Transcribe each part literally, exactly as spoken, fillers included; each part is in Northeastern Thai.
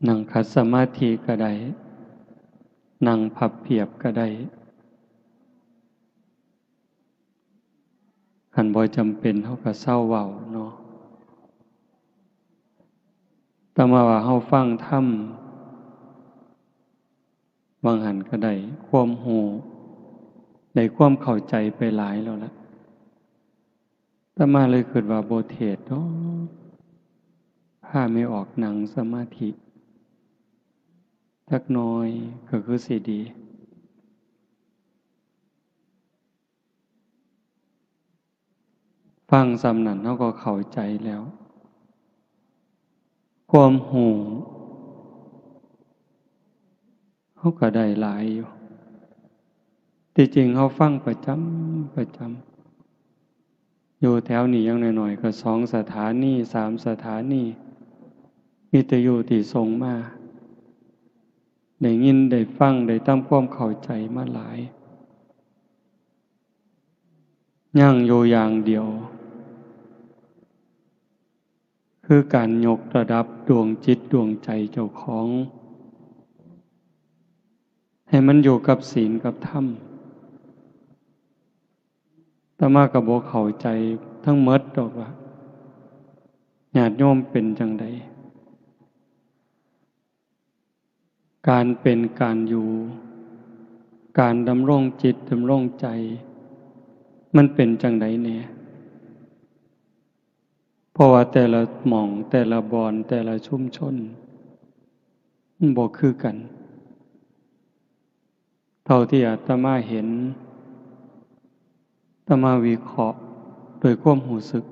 นั่งขัดสมาธิก็ได้ นั่งพับเพียบก็ได้ คันบ่จำเป็นเฮาก็เซาเว้าเนาะ แต่มาว่าเฮาฟังธรรม บางหันก็ได้ความรู้ ได้ความเข้าใจไปหลายแล้วล่ะ อาตมาเลยคิดว่าบ่เทศน์ดอก พาแม่ออกนั่งสมาธิ จักหน่อยก็คือสิดี ฟังส่ำนั้นเฮาก็เข้าใจแล้ว ความรู้เฮาก็ได้หลายอยู่ ที่จริงเฮาฟังประจำ ประจำ อยู่แถวนี้อย่างน้อยๆ ก็สองสถานี สามสถานี วิทยุที่ส่งมา ได้ยินได้ฟัง ได้ทำความเข้าใจมาหลาย ยังอยู่อย่างเดียว คือการยกระดับดวงจิตดวงใจเจ้าของ ให้มันอยู่กับศีลกับธรรม อาตมาก็บ่เข้าใจทั้งหมดดอกว่า ญาติโยมเป็นจั่งใด การเป็นการอยู่ การดำรงจิตดำรงใจ มันเป็นจั่งใดแน่ เพราะว่าแต่ละหม่อง แต่ละบ่อน แต่ละชุมชน มันบ่คือกัน เท่าที่อาตมาเห็น อาตมาวิเคราะห์โดยความรู้สึก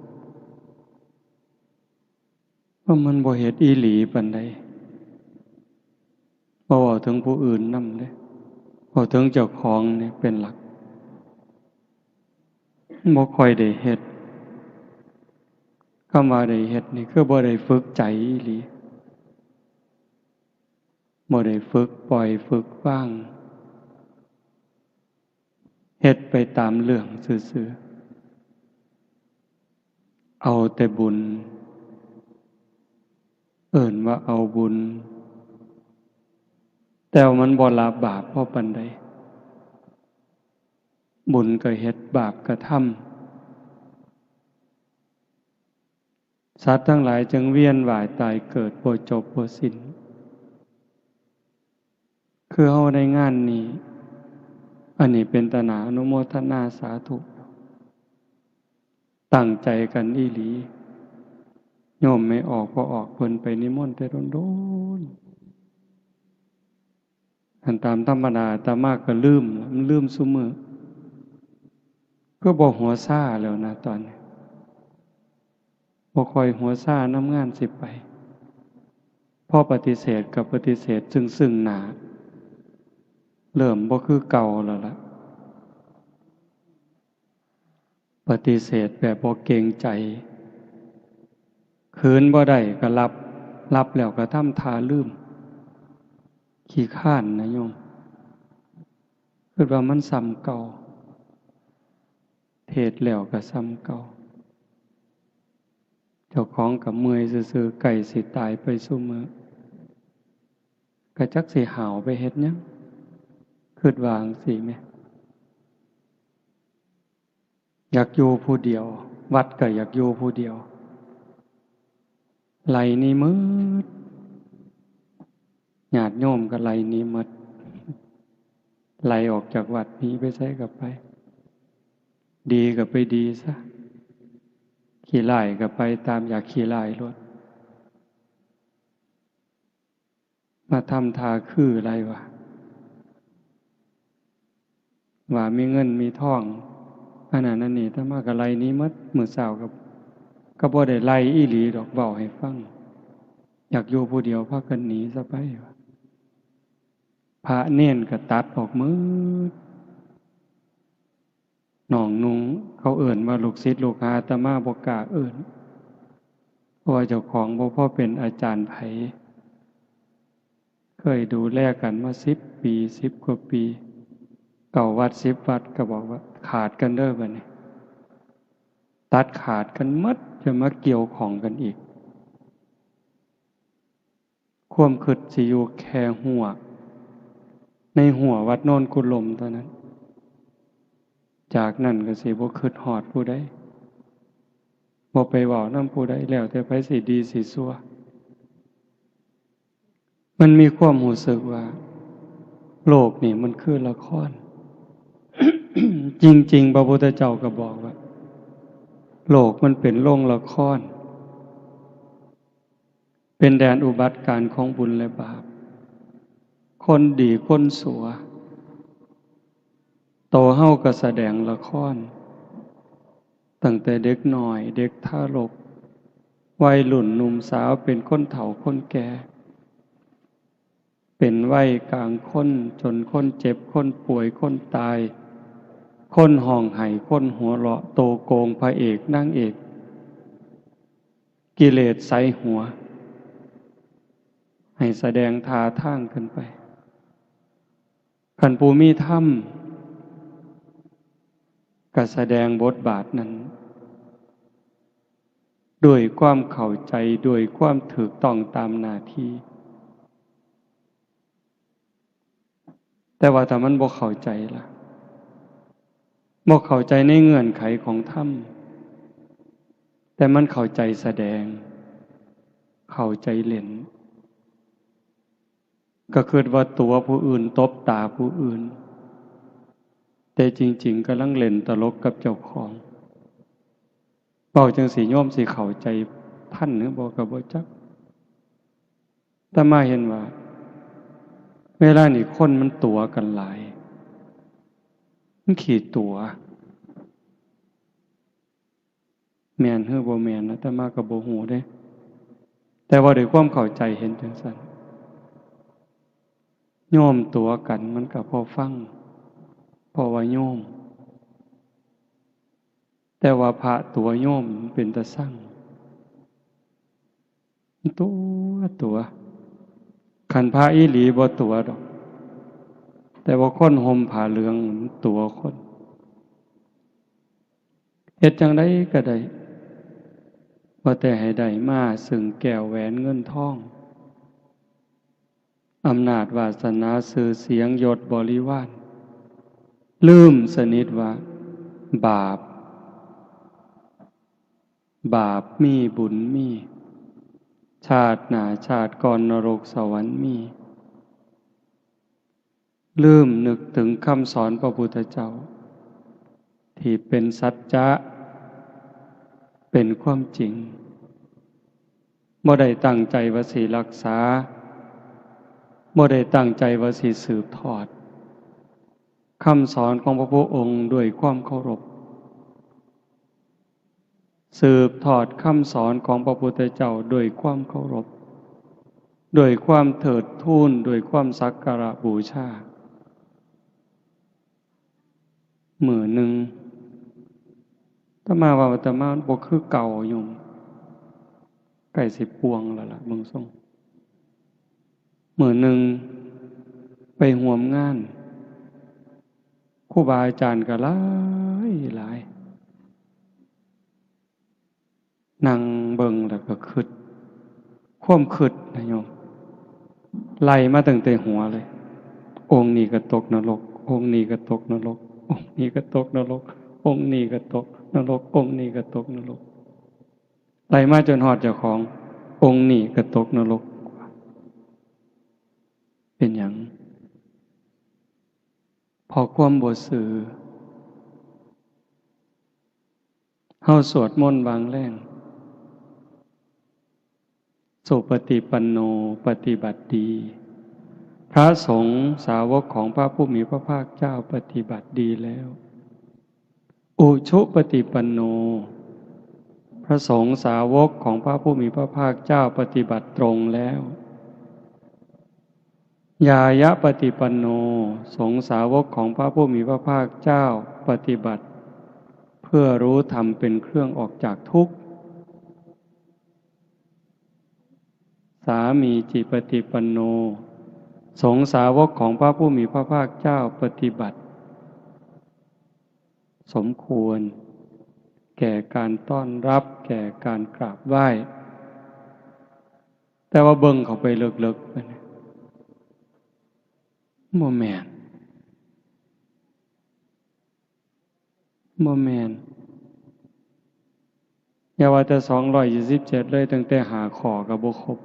ว่ามันบ่เฮ็ดอีหลีปานใด บ่เว้าถึงผู้อื่นนำเด้ เว้าถึงเจ้าของนี่เป็นหลัก บ่ค่อยได้เฮ็ด คำว่าได้เฮ็ดนี่คือบ่ได้ฝึกใจอีหลี บ่ได้ฝึกปล่อยฝึกวาง เฮ็ดไปตามเรื่องซื่อๆ เอาแต่บุญ เอิ้นว่าเอาบุญ แต่ว่ามันบ่ละบาปพอปานใด บุญก็เฮ็ด บาปก็ทำ สัตว์ทั้งหลายจึงเวียนว่ายตายเกิดบ่จบบ่สิ้น คือเฮาได้งานนี้ อันนี้เป็นตาหน้าอนุโมทนาสาธุ ตั้งใจกันอีหลี โยมแม่ออก พ่อออก เพิ่นไปนิมนต์แต่โดนๆ อันตามธรรมดาอาตมาก็ลืม มันลืมซุมื้อ คือบ่หัวซาแล้วนะตอนนี้ บ่ค่อยหัวซานำงานสิไป พอปฏิเสธก็ปฏิเสธซึ่งๆ หน้า เริ่มบ่คือเก่าแล้วล่ะ ปฏิเสธแบบบ่เกรงใจ คืนบ่ได้ก็หลับ หลับแล้วก็ทำท่าลืม ขี้คร้านนะโยม คิดว่ามันส่ำเก่า เทศน์แล้วก็ส่ำเก่า เจ้าของก็เมื่อยซื่อๆ ใกล้สิตายไปซุมื้อ ก็จักสิห้าวไปเฮ็ดหยัง คิดว่าจั่งซี้แหม อยากอยู่ผู้เดียว วัดก็อยากอยู่ผู้เดียว ไล่หนีหมด ญาติโยมก็ไล่หนีหมด ไล่ออกจากวัด หนีไปไสก็ไป ดีก็ไปดีซะ ขี้ร้ายก็ไปตามอยากขี้ร้ายโลด มาทำท่าคือหลายว่า ว่ามีเงินมีทอง อันนั้นอันนี้ อาตมาก็ไล่หนีหมด มื้อเช้าก็ ก็บ่ได้ไล่อีหลีดอก เว้าให้ฟัง อยากอยู่ผู้เดียว พากันหนีซะไปว่า พระเณรก็ตัดออกหมด น้องนุ่ง เขาเอิ้นว่าลูกศิษย์ลูกหา อาตมาบ่กล้าเอิ้น เพราะว่าเจ้าของบ่พอเป็นอาจารย์ไผ เคยดูแลกันมาสิบปี สิบกว่าปี เก้าวัด สิบวัด ก็บอกว่าขาดกันเด้อบัดนี้ ตัดขาดกันหมด จะมาเกี่ยวข้องกันอีก ความคิดสิอยู่แค่ฮั้ว ในฮั้ววัดโนนกุลมเท่านั้น จากนั้นก็สิบ่คิดฮอดผู้ใด บ่ไปเว้านำผู้ใด แล้วแต่ไผสิดีสิชั่ว มันมีความรู้สึกว่า โลกนี่มันคือละคร จริงๆ พระพุทธเจ้าก็บอกว่า โลกมันเป็นโรงละคร เป็นแดนอุบัติการณ์ของบุญและบาป คนดีคนชั่ว โตเฮาก็แสดงละคร ตั้งแต่เด็กน้อย เด็กทารก วัยรุ่นหนุ่มสาว เป็นคนเฒ่าคนแก่ เป็นวัยกลางคน จนคนเจ็บ คนป่วย คนตาย คนฮ้องไห้ คนหัวเราะ โตโกง พระเอก นางเอก กิเลสใส่หัว ให้แสดงท่าทางขึ้นไป คันผู้มีธรรม ก็แสดงบทบาทนั้น ด้วยความเข้าใจ ด้วยความถูกต้องตามหน้าที่ แต่ว่าถ้ามันบ่เข้าใจล่ะ บ่เข้าใจในเงื่อนไขของธรรม แต่มันเข้าใจแสดง เข้าใจเล่น ก็คิดว่าตั๋วผู้อื่น ตบตาผู้อื่น แต่จริงๆ กำลังเล่นตลกกับเจ้าของ เว้าจั่งซี้โยมสิเข้าใจทันหรือบ่ก็บ่จัก อาตมาเห็นว่า เวลานี้คนมันตั๋วกันหลาย มันขี้ตั๋ว แม่นหรือบ่แม่น อาตมาก็บ่ฮู้เด้ แต่ว่าด้วยความเข้าใจเห็นจั่งซั้น โยมตั๋วกันมันก็พอฟัง เพราะว่าโยม แต่ว่าพระตั๋วโยมมันเป็นตาซัง ตั๋ว ตั๋ว คันพระอีหลีบ่ตั๋วดอก แต่ว่าคนห่มผ้าเหลืองมันตั๋วคน เฮ็ดจั่งใดก็ได้ ว่าแต่ให้ได้มาซึ่งแก้วแหวนเงินทอง อำนาจวาสนา ชื่อเสียง ยศบริวาร ลืมสนิทว่า บาป บาปมี บุญมี ชาติหน้าชาติก่อน นรกสวรรค์มี ลืมนึกถึงคำสอนพระพุทธเจ้า ที่เป็นสัจจะ เป็นความจริง บ่ได้ตั้งใจว่าสิรักษา บ่ได้ตั้งใจว่าสิสืบทอด คำสอนของพระพุทธองค์ด้วยความเคารพ สืบทอดคำสอนของพระพุทธเจ้าด้วยความเคารพ ด้วยความเทิดทูน ด้วยความสักการะบูชา มื้อหนึ่ง อาตมาว่าอาตมาบ่คือเก่าโยม ใกล้สิป่วงแล้วล่ะ เบิ่งทรง มื้อหนึ่ง ไปร่วมงาน ครูบาอาจารย์ก็หลายหลาย นั่งเบิ่งแล้วก็คิด ความคิดนะโยม ไล่มาตั้งแต่หัวเลย องค์นี้ก็ตกนรก องค์นี้ก็ตกนรก องค์นี้ก็ตกนรก องค์นี้ก็ตกนรก องค์นี้ก็ตกนรก ไล่มาจนฮอดเจ้าของ องค์นี้ก็ตกนรก เป็นหยัง เพราะความบ่ซื่อ เฮาสวดมนต์วางแรง สุปฏิปันโน ปฏิบัติดี พระสงฆ์สาวกของพระผู้มีพระภาคเจ้าปฏิบัติดีแล้ว อุชุปฏิปันโน พระสงฆ์สาวกของพระผู้มีพระภาคเจ้าปฏิบัติตรงแล้ว ญาญาปฏิปันโน สงฆ์สาวกของพระผู้มีพระภาคเจ้าปฏิบัติ เพื่อรู้ธรรมเป็นเครื่องออกจากทุกข์ สามีจิปฏิปันโน สงฆ์สาวกของพระผู้มีพระภาคเจ้าปฏิบัติ สมควร แก่การต้อนรับ แก่การกราบไหว้ แต่ว่าเบิ่งเข้าไปเลิกๆ ไปเนี่ย บ่แม่น บ่แม่น อย่าว่าแต่สองร้อยยี่สิบเจ็ดเลย ตั้งแต่ห้าข้อก็บ่ครบ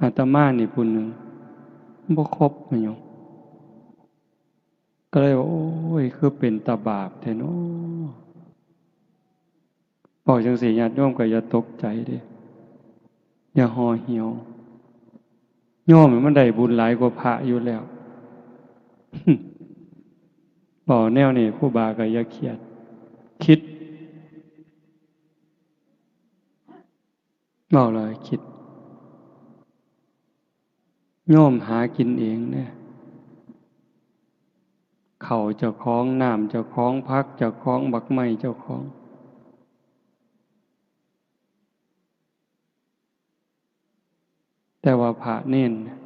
อาตมานี่ผู้หนึ่ง บ่ครบ แม่นหยัง ก็เลยว่า โอ้ย คือเป็นตาบาปแท้น้อ บอกจังซี้ ญาติโยมก็อย่าตกใจเด้ อย่าห่อเหี่ยว โยมมันได้บุญหลายกว่าพระอยู่แล้ว บอกแนวนี้ ครูบาก็อย่าเครียด คิด เว้าแล้วคิด โยมหากินเองเนี่ย ข้าวเจ้าของ น้ำเจ้าของ ผักเจ้าของ บักไม้เจ้าของ แต่ว่าพระเณรเนี่ย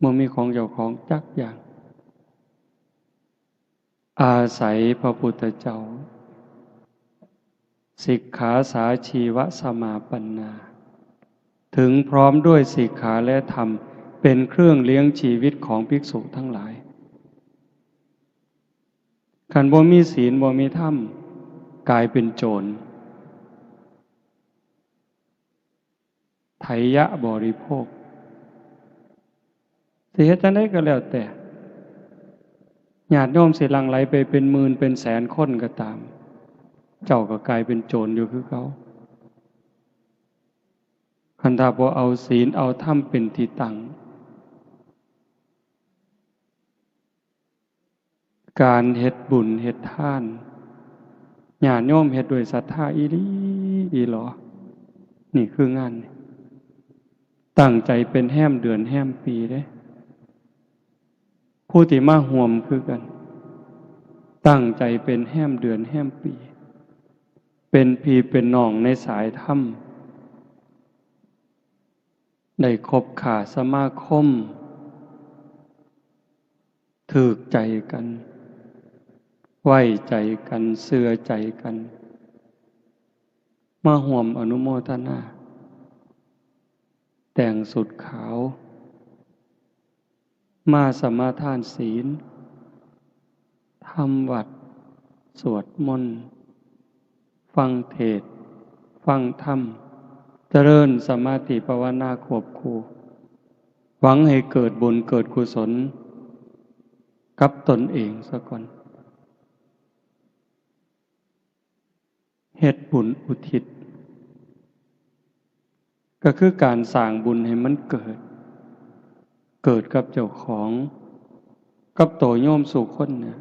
บ่มีของเจ้าของจักอย่าง อาศัยพระพุทธเจ้า สิกขาสาชีวสมาปันนา ถึงพร้อมด้วยสิกขาและธรรม เป็นเครื่องเลี้ยงชีวิตของภิกษุทั้งหลาย คันบ่มีศีล บ่มีธรรม กลายเป็นโจร ไถยะบริโภค สิเฮ็ดจั่งใดก็แล้วแต่ ญาติโยมสิหลั่งไหลไปเป็นหมื่นเป็นแสนคนก็ตาม เจ้าก็กลายเป็นโจรอยู่คือเก่า คันถ้าบ่เอาศีลเอาธรรมเป็นที่ตั้ง การเฮ็ดบุญเฮ็ดทาน ญาติโยมเฮ็ดด้วยศรัทธาอีหลีอีหลอ นี่คืองาน ตั้งใจเป็นแฮมเดือนแฮมปีเด้ ผู้ที่มาร่วมคือกัน ตั้งใจเป็นแฮมเดือนแฮมปี เป็นพี่เป็นน้องในสายธรรม ได้คบค้าสมาคม ถืกใจกัน ไว้ใจกัน เชื่อใจกัน มาร่วมอนุโมทนา แต่งชุดขาว มาสมาทานศีล ทำวัตร สวดมนต์ ฟังเทศน์ ฟังธรรม เจริญสมาธิภาวนาควบคู่ หวังให้เกิดบุญเกิดกุศลกับตนเองซะก่อน เฮ็ดบุญอุทิศ ก็คือการสร้างบุญให้มันเกิด เกิดกับเจ้าของ กับโตโยมสู่คนเนี่ย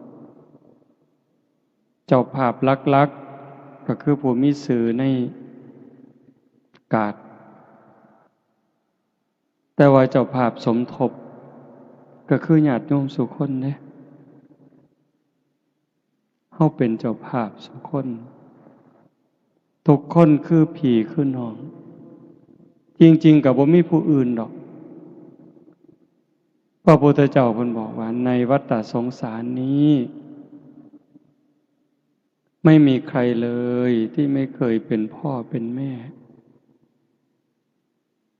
เจ้าภาพหลักๆ ก็คือผู้มีชื่อในกาด แต่ว่าเจ้าภาพสมทบ ก็คือญาติโยมสู่คนเด้ เฮาเป็นเจ้าภาพสู่คน ทุกคนคือพี่คือน้อง จริงๆ ก็บ่มีผู้อื่นดอก พระพุทธเจ้าเพิ่นบอกว่า ในวัฏฏะสงสารนี้ ไม่มีใครเลยที่ไม่เคยเป็นพ่อเป็นแม่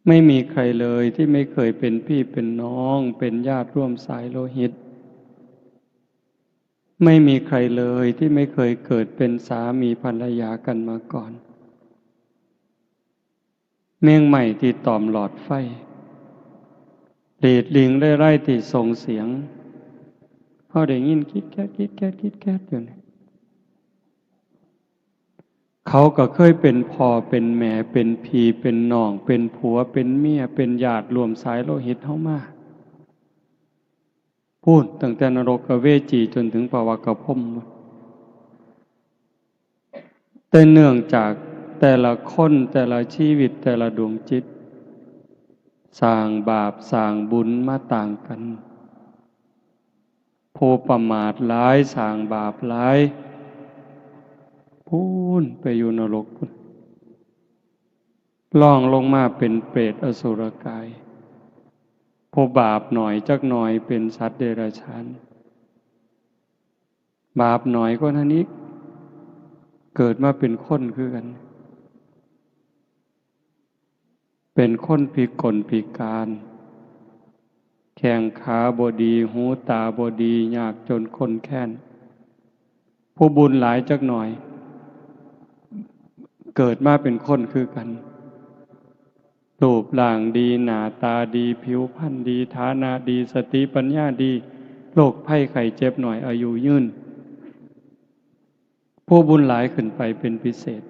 ไม่มีใครเลยที่ไม่เคยเป็นพี่เป็นน้อง เป็นญาติร่วมสายโลหิต ไม่มีใครเลยที่ไม่เคยเกิดเป็นสามีภรรยากันมาก่อน แมงไม้ที่ตอมหลอดไฟ หลีดลิงเร่ไร่ที่ส่งเสียง เฮาได้ยินคิดแคด คิดแคด คิดแคดอยู่นี่ เขาก็เคยเป็นพ่อเป็นแม่ เป็นพี่เป็นน้อง เป็นผัวเป็นเมีย เป็นญาติร่วมสายโลหิตเฮามา พู้นตั้งแต่นรกเวจีจนถึงปวกพรหม แต่เนื่องจากแต่ละคน แต่ละชีวิต แต่ละดวงจิต สร้างบาปสร้างบุญมาต่างกัน ผู้ประมาทหลายสร้างบาปหลาย พู้นไปอยู่นรกพู้น ล่วงลงมาเป็นเปรตอสุรกาย ผู้บาปหน่อยจักหน่อยเป็นสัตว์เดรัจฉาน บาปหน่อยกว่านั้นอีก เกิดมาเป็นคนคือกัน เป็นคนพิกลพิการ แข้งขาบ่ดี หูตาบ่ดี ยากจนข้นแค้น ผู้บุญหลายจักหน่อย เกิดมาเป็นคนคือกัน รูปร่างดี หน้าตาดี ผิวพรรณดี ฐานะดี สติปัญญาดี โรคภัยไข้เจ็บน้อย อายุยืน ผู้บุญหลายขึ้นไปเป็นพิเศษ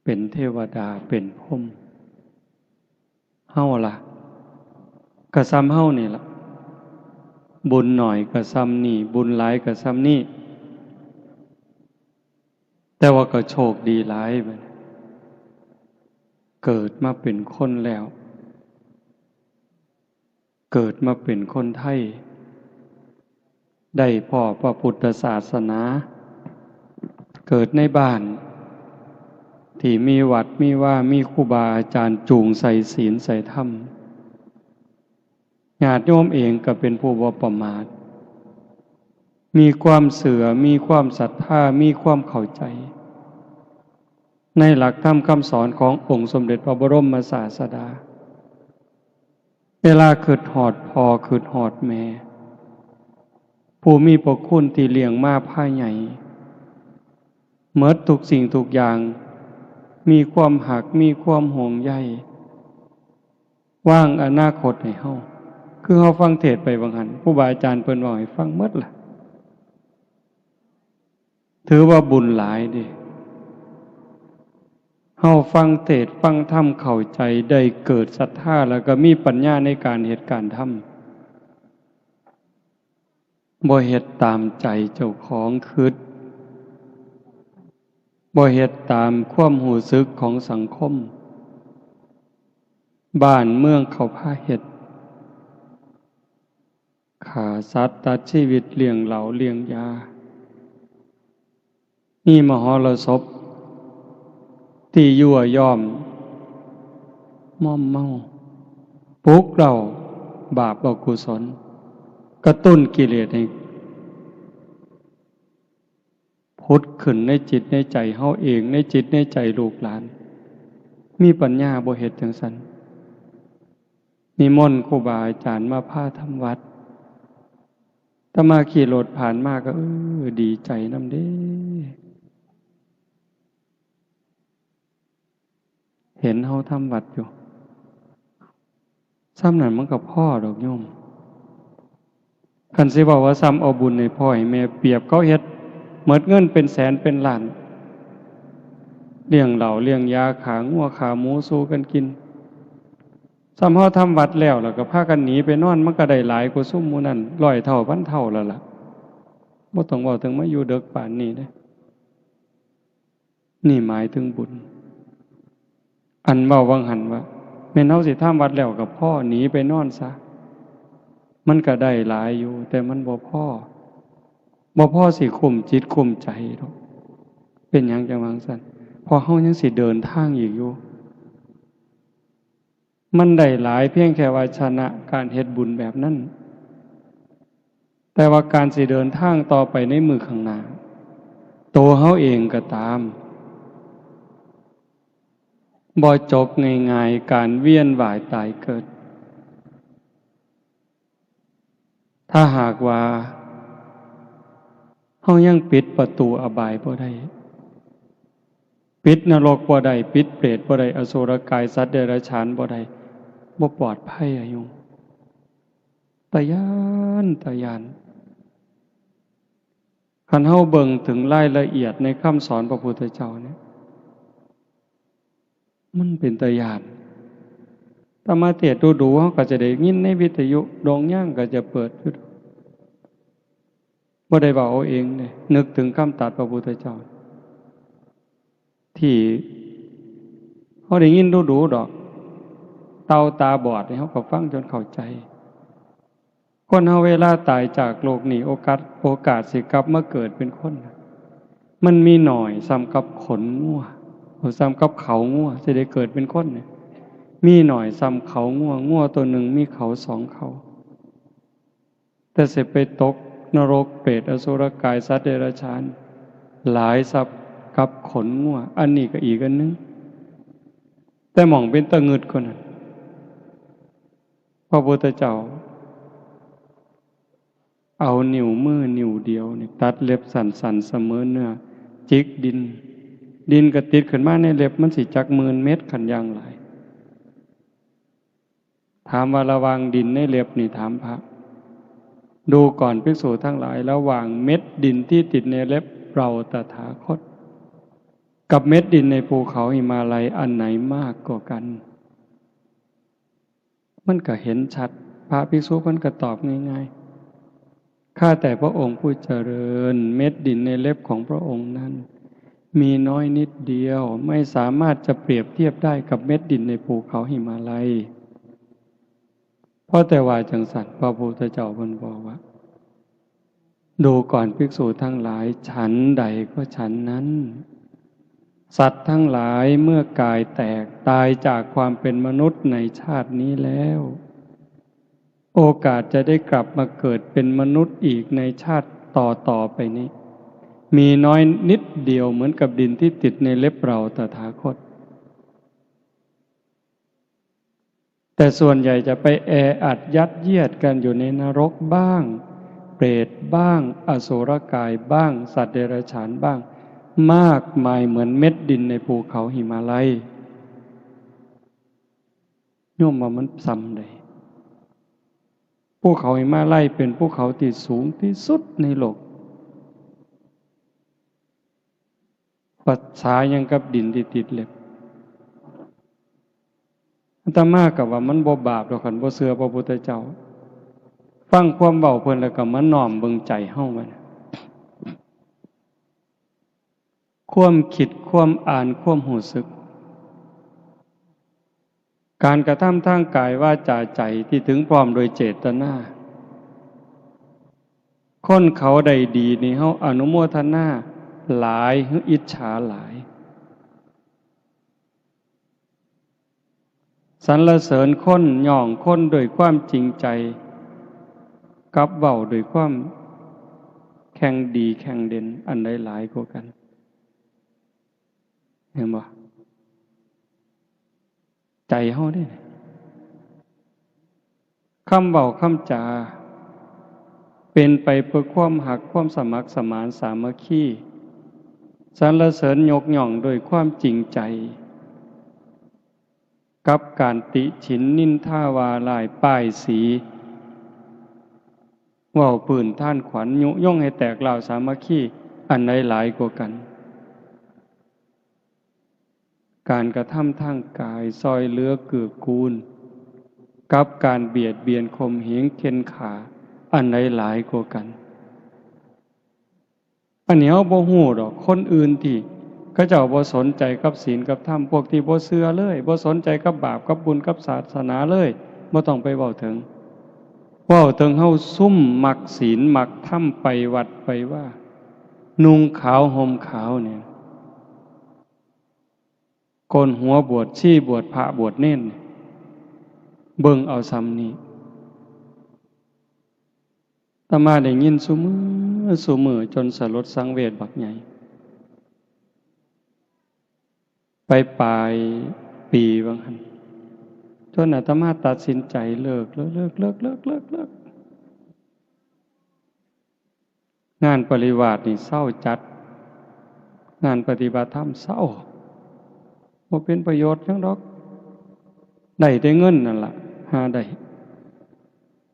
เป็นเทวดา เป็นพรหม เฮาล่ะ กะส่ำเฮานี่ล่ะ บุญน้อยกะส่ำนี่ บุญหลายกะส่ำนี่ แต่ว่าก็โชคดีหลายบัดนี้ เกิดมาเป็นคนแล้ว เกิดมาเป็นคนไทย ได้พ้อพระพุทธศาสนา เกิดในบ้าน ที่มีวัดมีวา มีครูบาอาจารย์จูงใส่ศีลใส่ธรรม ญาติโยมเองก็เป็นผู้บ่ประมาท มีความเชื่อ มีความศรัทธา มีความเข้าใจ ในหลักธรรมคำสอนขององค์สมเด็จพระบรมศาสดา เวลาคิดฮอดพ่อ คิดฮอดแม่ ผู้มีพระคุณที่เลี้ยงมาพาใหญ่ หมดทุกสิ่งทุกอย่าง มีความฮัก มีความห่วงใย วางอนาคตให้เฮา คือเฮาฟังเทศน์ไปว่าหั่น ครูบาอาจารย์เพิ่นเว้าให้ฟังหมดล่ะ ถือว่าบุญหลายเด้ เฮาฟังเทศน์ฟังธรรมเข้าใจ ได้เกิดศรัทธา แล้วก็มีปัญญาในการเฮ็ดการทำ บ่เฮ็ดตามใจเจ้าของคิด บ่เฮ็ดตามความรู้สึกของสังคม บ้านเมืองเขาพาเฮ็ด ฆ่าสัตว์ตัดชีวิต เลี้ยงเหล้าเลี้ยงยา มีมหรสพที่ยั่วยอม มอมเมา ปลุกเร้าบาปอกุศล กระตุ้นกิเลสให้ผุดขึ้นในจิตในใจเฮาเอง ในจิตในใจลูกหลาน มีปัญญาบ่เฮ็ดจั่งซั้น นิมนต์ครูบาอาจารย์มาพาทำวัด อาตมาขี่รถผ่านมาก็ เออ ดีใจนำเด้ เห็นเฮาทำวัดอยู่ ส่ำนั้นมันก็พอดอกโยม คันสิเว้าว่าส่ำเอาบุญให้พ่อให้แม่ เปรียบเขาเฮ็ดหมดเงินเป็นแสนเป็นล้าน เลี้ยงเหล้าเลี้ยงยา ฆ่างัวฆ่าหมูสู่กันกิน ส่ำเฮาทำวัดแล้ว แล้วก็พากันหนีไปนอน มันก็ได้หลายกว่าซุมหมู่นั้น ร้อยเท่าพันเท่าแล้วล่ะ บ่ต้องเว้าถึงมาอยู่เดิกปานนี้เด้ นี่หมายถึงบุญ อันเว้าวังหั้นว่า แม่นเฮาสิทำวัดแล้วก็พอ หนีไปนอนซะ มันก็ได้หลายอยู่ แต่มันบ่พอ บ่พอสิคุ้มจิตคุ้มใจดอก เป็นหยังจั่งว่าจั่งซั้น เพราะเฮายังสิเดินทางอีกอยู่ มันได้หลายเพียงแค่ว่าชนะการเฮ็ดบุญแบบนั้น แต่ว่าการสิเดินทางต่อไปในมื้อข้างหน้า ตัวเฮาเองก็ตาม บ่จบง่ายๆ การเวียนว่ายตายเกิด ถ้าหากว่าเฮายังปิดประตูอบายบ่ได้ ปิดนรกบ่ได้ ปิดเปรตบ่ได้ อสุรกายสัตว์เดรัจฉานบ่ได้ บ่ปลอดภัยอะโยม ตาย้าน ตาย้าน คันเฮาเบิ่งถึงรายละเอียดในคำสอนพระพุทธเจ้าเนี่ย มันเป็นตาย้าน อาตมาเทศน์ดูๆ เฮาก็จะได้ยินในวิทยุ โด่งยางก็จะเปิดอยู่ บ่ได้เว้าเอาเองเด้ นึกถึงคำตรัสพระพุทธเจ้า ที่เฮาได้ยินดูๆ ดอก เต่าตาบอดนี่เฮาก็ฟังจนเข้าใจ คนเฮาเวลาตายจากโลกนี้ โอกาส โอกาสสิกลับมาเกิดเป็นคนน่ะ มันมีน้อยส่ำกับขนงัว โอ้ ส่ำกับเขางัว สิได้เกิดเป็นคนเนี่ย มีน้อยส่ำเขางัว งัวตัวหนึ่งมีเขาสองเขา แต่สิไปตกนรก เปรต อสุรกาย สัตว์เดรัจฉาน หลายส่ำ กับขนงัว อันนี้ก็อีกอันหนึ่ง แต่หม่องเป็นตะงึดกว่านั้น พระพุทธเจ้า เอานิ้วมือนิ้วเดียวนี่ตัดเล็บสั้นๆเสมอเนื้อ จิกดิน ดินก็ติดขึ้นมาในเล็บ มันสิจักหมื่นเม็ดคันอย่างหลาย ถามว่าระหว่างดินในเล็บนี่ ถามพระ ดูก่อนภิกษุทั้งหลาย ระหว่างเม็ดดินที่ติดในเล็บเราตถาคต กับเม็ดดินในภูเขาหิมาลัย อันไหนมากกว่ากัน มันก็เห็นชัด พระภิกษุมันก็ตอบง่ายๆ ข้าแต่พระองค์ผู้เจริญ เม็ดดินในเล็บของพระองค์นั้น มีน้อยนิดเดียว ไม่สามารถจะเปรียบเทียบได้กับเม็ดดินในภูเขาหิมาลัย เพราะแต่ว่าจังสัน พระพุทธเจ้าเพิ่นบอกว่า ดูก่อนภิกษุทั้งหลาย ฉันใดก็ฉันนั้น สัตว์ทั้งหลายเมื่อกายแตกตายจากความเป็นมนุษย์ในชาตินี้แล้ว โอกาสจะได้กลับมาเกิดเป็นมนุษย์อีกในชาติต่อๆไปนี้ มีน้อยนิดเดียวเหมือนกับดินที่ติดในเล็บเราตถาคต แต่ส่วนใหญ่จะไปแออัดยัดเยียดกันอยู่ในนรกบ้าง เปรตบ้าง อสุรกายบ้าง สัตว์เดรัจฉานบ้าง มากมายเหมือนเม็ดดินในภูเขาหิมาลัย โยมว่ามันส่ำใด ภูเขาหิมาลัยเป็นภูเขาที่สูงที่สุดในโลก ประสาหยังกับดินที่ติดเล็บ อาตมาก็ว่ามันบ่บาปดอก คันบ่เชื่อพระพุทธเจ้า ฟังความเว้าเพิ่นแล้วก็มาน้อมเบิ่งใจเฮาไว้นะ ความคิด ความอ่าน ความรู้สึก การกระทำทางกายวาจาใจที่ถึงพร้อมโดยเจตนา คนเขาได้ดีนี่เฮาอนุโมทนาหลายหรืออิจฉาหลาย สรรเสริญคน ย่องคนด้วยความจริงใจ กับเว้าด้วยความแข่งดีแข่งเด่น อันใดหลายกว่ากัน เห็นบ่ ใจเฮาเด้ คำเว้าคำจา เป็นไปเพื่อความฮัก ความสมัครสมานสามัคคี สรรเสริญยกย่องด้วยความจริงใจ กับการติฉินนินทาว่าร้ายป้ายสี เว้าปื้นท่านขวัญ ยุยงให้แตกร้าวสามัคคี อันใดหลายกว่ากัน การกระทำทางกายซอยเหลือเกื้อกูล กับการเบียดเบียนข่มเหงเข่นฆ่า อันใดหลายกว่ากัน อันนี้เฮาบ่ฮู้ดอก คนอื่นที่เขาเจ้าบ่สนใจกับศีลกับธรรม พวกที่บ่เชื่อเลย บ่สนใจกับบาปกับบุญกับศาสนาเลย บ่ต้องไปเว้าถึง เว้าถึงเฮาซุมมักศีลมักธรรม ไปวัดไปวา นุ่งขาวห่มขาวเนี่ย โกนหัวบวชชี บวชพระบวชเณร เบิ่งเอาส่ำนี้ อาตมาได้ยินซุมื้อซุมื้อจนสลดสังเวชบักใหญ่ ไปปลายปีว่าหั่น จนอาตมาตัดสินใจเลิก เลิก เลิก งานปริวาสนี่เซาจัด งานปฏิบัติธรรมเซา บ่เป็นประโยชน์หยังดอก ได้แต่เงินนั่นล่ะ หาได้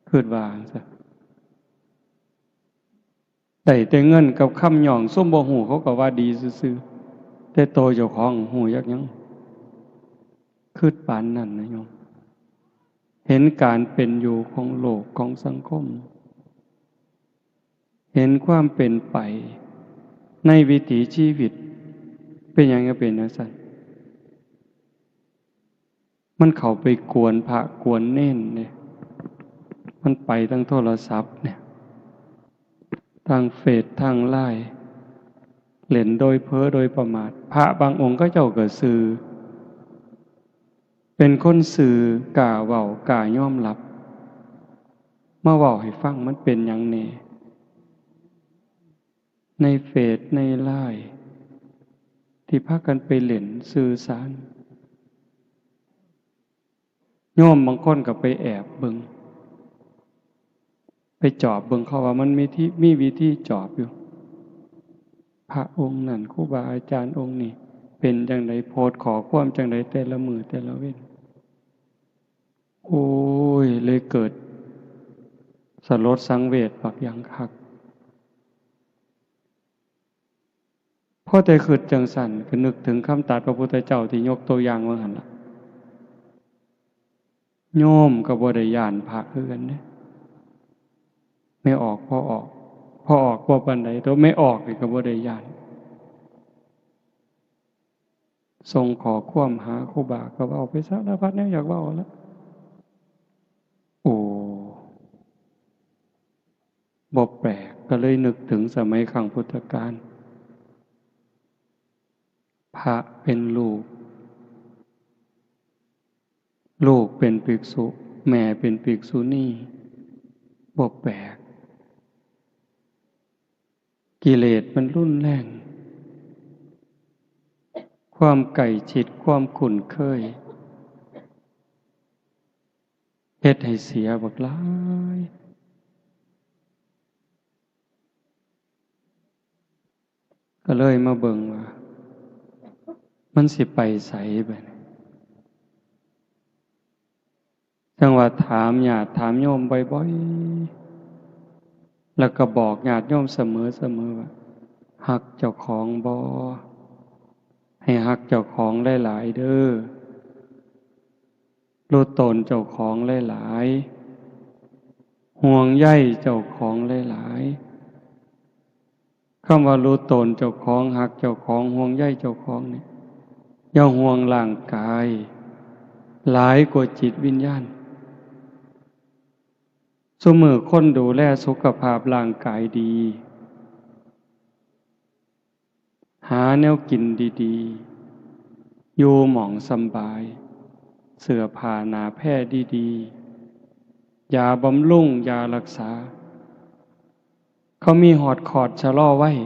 คิดว่าจั่งซั้น ได้แต่เงินกับคำย่อง ซุมบ่ฮู้เขาก็ว่าดีซื่อๆ แต่โตเจ้าของฮู้จักหยัง คิดปานนั้นนะโยม เห็นการเป็นอยู่ของโลกของสังคม เห็นความเป็นไปในวิถีชีวิต เป็นหยังจั่งเป็นจั่งซั้น มันเข้าไปกวนพระกวนเณรเนี่ย มันไปทางโทรศัพท์เนี่ย ทางเฟซ ทางไลน์ เล่นโดยเผลอโดยประมาท พระบางองค์เขาเจ้าก็ซื่อ เป็นคนซื่อ กล้าเว้า กล้ายอมรับ มาเว้าให้ฟัง มันเป็นหยังแหน่ ในเฟซ ในไลน์ ที่พากันไปเล่นสื่อสาร โยมบางคนก็ไปแอบเบิ่ง ไปจอบเบิ่งเขาว่ามันมีที่ มีวิธีจอบอยู่ พระองค์นั่น ครูบาอาจารย์องค์นี้ เป็นจั่งใด โพสต์ข้อความจั่งใด แต่ละมื้อแต่ละเว็น โอ้ย เลยเกิดสลดสังเวชบักอย่างคัก พอแต่คิดจั่งซั้น ก็นึกถึงคำตรัสพระพุทธเจ้าที่ยกตัวอย่างว่าหั่นล่ะ โยมก็บ่ได้ย้านพระคือกันเด้ แม่ออก พ่อออก พ่อออกบ่ปานใด แต่แม่ออกนี่ก็บ่ได้ย้าน ส่งข้อความหาครูบา ก็เว้าไปสารพัดแนวอยากเว้าละ โอ้ บ่แปลก ก็เลยนึกถึงสมัยครั้งพุทธกาล พระเป็นลูก ลูกเป็นภิกษุ แม่เป็นภิกษุณี บ่แปลก กิเลสมันรุนแรง ความใกล้ชิด ความคุ้นเคย เฮ็ดให้เสียบักหลาย ก็เลยมาเบิ่งว่า มันสิไปไสบัดนี้ จั่งว่าถามญาติถามโยมบ่อยๆ แล้วก็บอกญาติโยมเสมอๆ ว่า ฮักเจ้าของบ่ ให้ฮักเจ้าของหลายๆ เด้อ รู้ตนเจ้าของหลายๆ ห่วงใยเจ้าของหลายๆ คำว่ารู้ตนเจ้าของ ฮักเจ้าของ ห่วงใยเจ้าของนี่ อย่าห่วงร่างกาย หลายกว่าจิตวิญญาณ ซุมื้อคนดูแลสุขภาพร่างกายดี หาแนวกินดีๆ อยู่หม่องสำบาย เสื้อผ้าหนาแพร่ดีๆ ยาบำรุง ยารักษา เขามีฮอดคอร์สชะลอวัย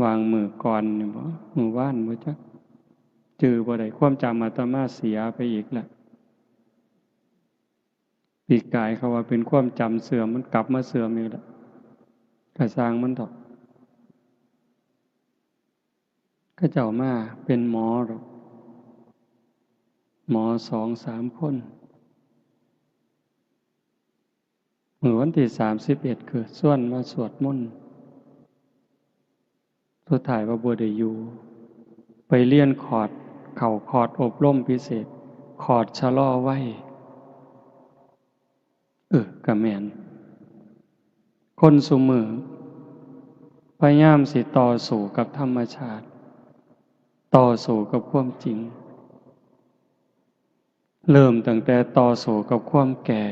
วางมื้อก่อนนี่บ่ มื้อวานบ่จัก จื่อบ่ได้ ความจำอาตมาเสียไปอีกแล้ว ปีกายเขาว่าเป็นความจำเสื่อม มันกลับมาเสื่อมอีกแล้ว ก็ซ่างมันเถาะ เขาเจ้ามาเป็นหมอดอก หมอสองสามคน มื้อวันที่สามสิบเอ็ด คือชวนมาสวดมนต์ สุดท้ายว่าบ่ได้อยู่ ไปเรียนคอร์ส เข้าคอร์สอบรมพิเศษ คอร์สชะลอวัย เออ ก็แม่น คนซุมื้อ พยายามสิต่อสู้กับธรรมชาติ ต่อสู้กับความจริง เริ่มตั้งแต่ต่อสู้กับความแก่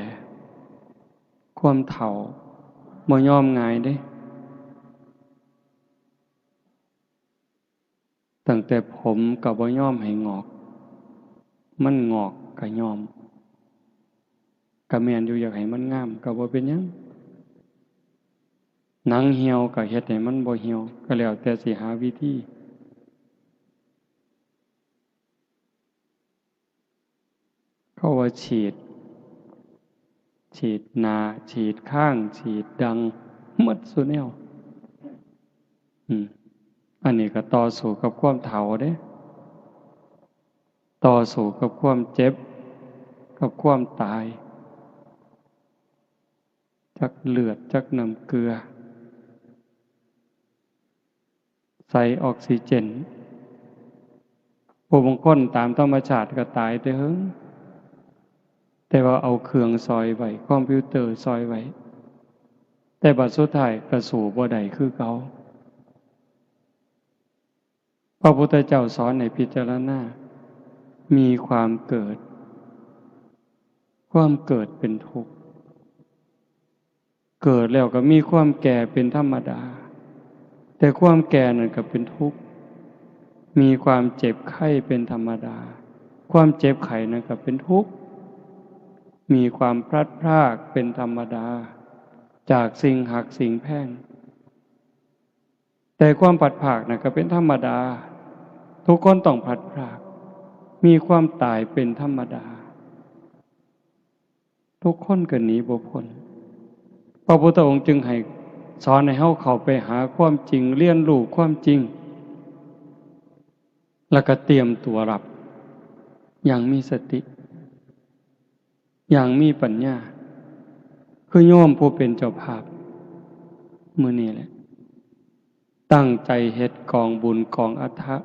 ความเฒ่า บ่ยอมง่ายเด้ ตั้งแต่ผมก็บ่ยอมให้งอก มันงอกก็ยอม ก็แม่นอยู่ อยากให้มันงามก็บ่เป็นหยัง หนังเหี่ยวก็เฮ็ดให้มันบ่เหี่ยว ก็แล้วแต่สิหาวิธี เขาว่าฉีด ฉีดหน้า ฉีดคาง ฉีดดัง หมดซุแนว อืม อันนี้ก็ต่อสู้กับความเฒ่าเด้ ต่อสู้กับความเจ็บ กับความตาย จักเลือด จักน้ำเกลือ ใส่ออกซิเจน ผู้บางคนตามธรรมชาติก็ตายแต่เฮิง แต่ว่าเอาเครื่องซ่อยไว้ คอมพิวเตอร์ซ่อยไว้ แต่บัดสุดท้ายก็สู้บ่ได้คือเก่า พระพุทธเจ้าสอนให้พิจารณา มีความเกิด ความเกิดเป็นทุกข์ เกิดแล้วก็มีความแก่เป็นธรรมดา แต่ความแก่นั่นก็เป็นทุกข์ มีความเจ็บไข้เป็นธรรมดา ความเจ็บไข้นั่นก็เป็นทุกข์ มีความพลัดพรากเป็นธรรมดา จากสิ่งฮักสิ่งแพง แ แต่ความพลัดพรากน่ะก็เป็นธรรมดา ทุกคนต้องพลัดพราก มีความตายเป็นธรรมดา ทุกคนก็หนีบ่พ้น พระพุทธองค์จึงให้สอนให้เฮาเข้าไปหาความจริง เรียนรู้ความจริง แล้วก็เตรียมตัวรับ อย่างมีสติ อย่างมีปัญญา คือโยมผู้เป็นเจ้าภาพ มื้อนี้แหละ ตั้งใจเฮ็ดกองบุญกองอัฐะ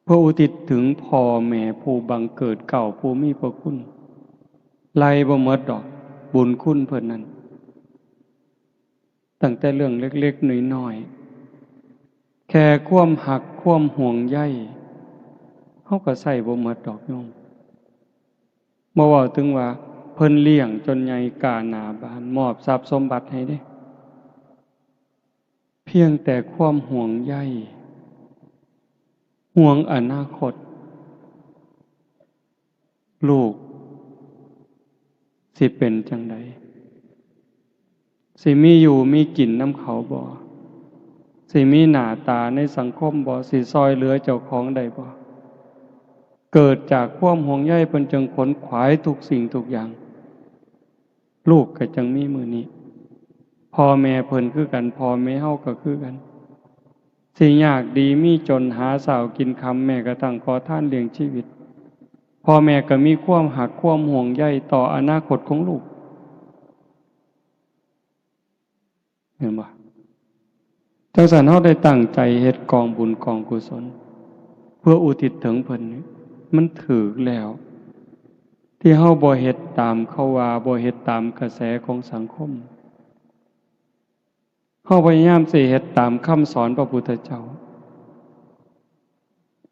เพื่ออุทิศถึงพ่อแม่ผู้บังเกิดเกล้าผู้มีพระคุณ ไล่บ่หมดดอก บุญคุณเพิ่นนั้น ตั้งแต่เรื่องเล็กๆน้อยๆ แค่ความฮักความห่วงใย เฮาก็ใช้บ่หมดดอกโยม บ่เว้าถึงว่าเพิ่นเลี้ยงจนใหญ่ก้าหน้าบาน มอบทรัพย์สมบัติให้เด้ เพียงแต่ความห่วงใย ห่วงอนาคต ลูกสิเป็นจั่งใด สิมีอยู่มีกินนำเขาบ่ สิมีหน้าตาในสังคมบ่ สิซ่อยเหลือเจ้าของได้บ่ เกิดจากความห่วงใยเพิ่นจึงขนขวายทุกสิ่งทุกอย่าง ลูกก็จั่งมีมื้อนี้ พ่อแม่เพิ่นคือกัน พ่อแม่เฮาก็คือกัน สิยากดีมีจนหาเช้ากินค่ำ แม้กระทั่งขอทานเลี้ยงชีวิต พ่อแม่ก็มีความฮักความห่วงใยต่ออนาคตของลูก เห็นบ่ จั่งซั้นเฮาได้ตั้งใจเฮ็ดกองบุญกองกุศล เพื่ออุทิศถึงเพิ่นนี่ มันถูกแล้ว ที่เฮาบ่เฮ็ดตามเขาว่า บ่เฮ็ดตามกระแสของสังคม เฮาพยายามสิเฮ็ดตามคำสอนพระพุทธเจ้า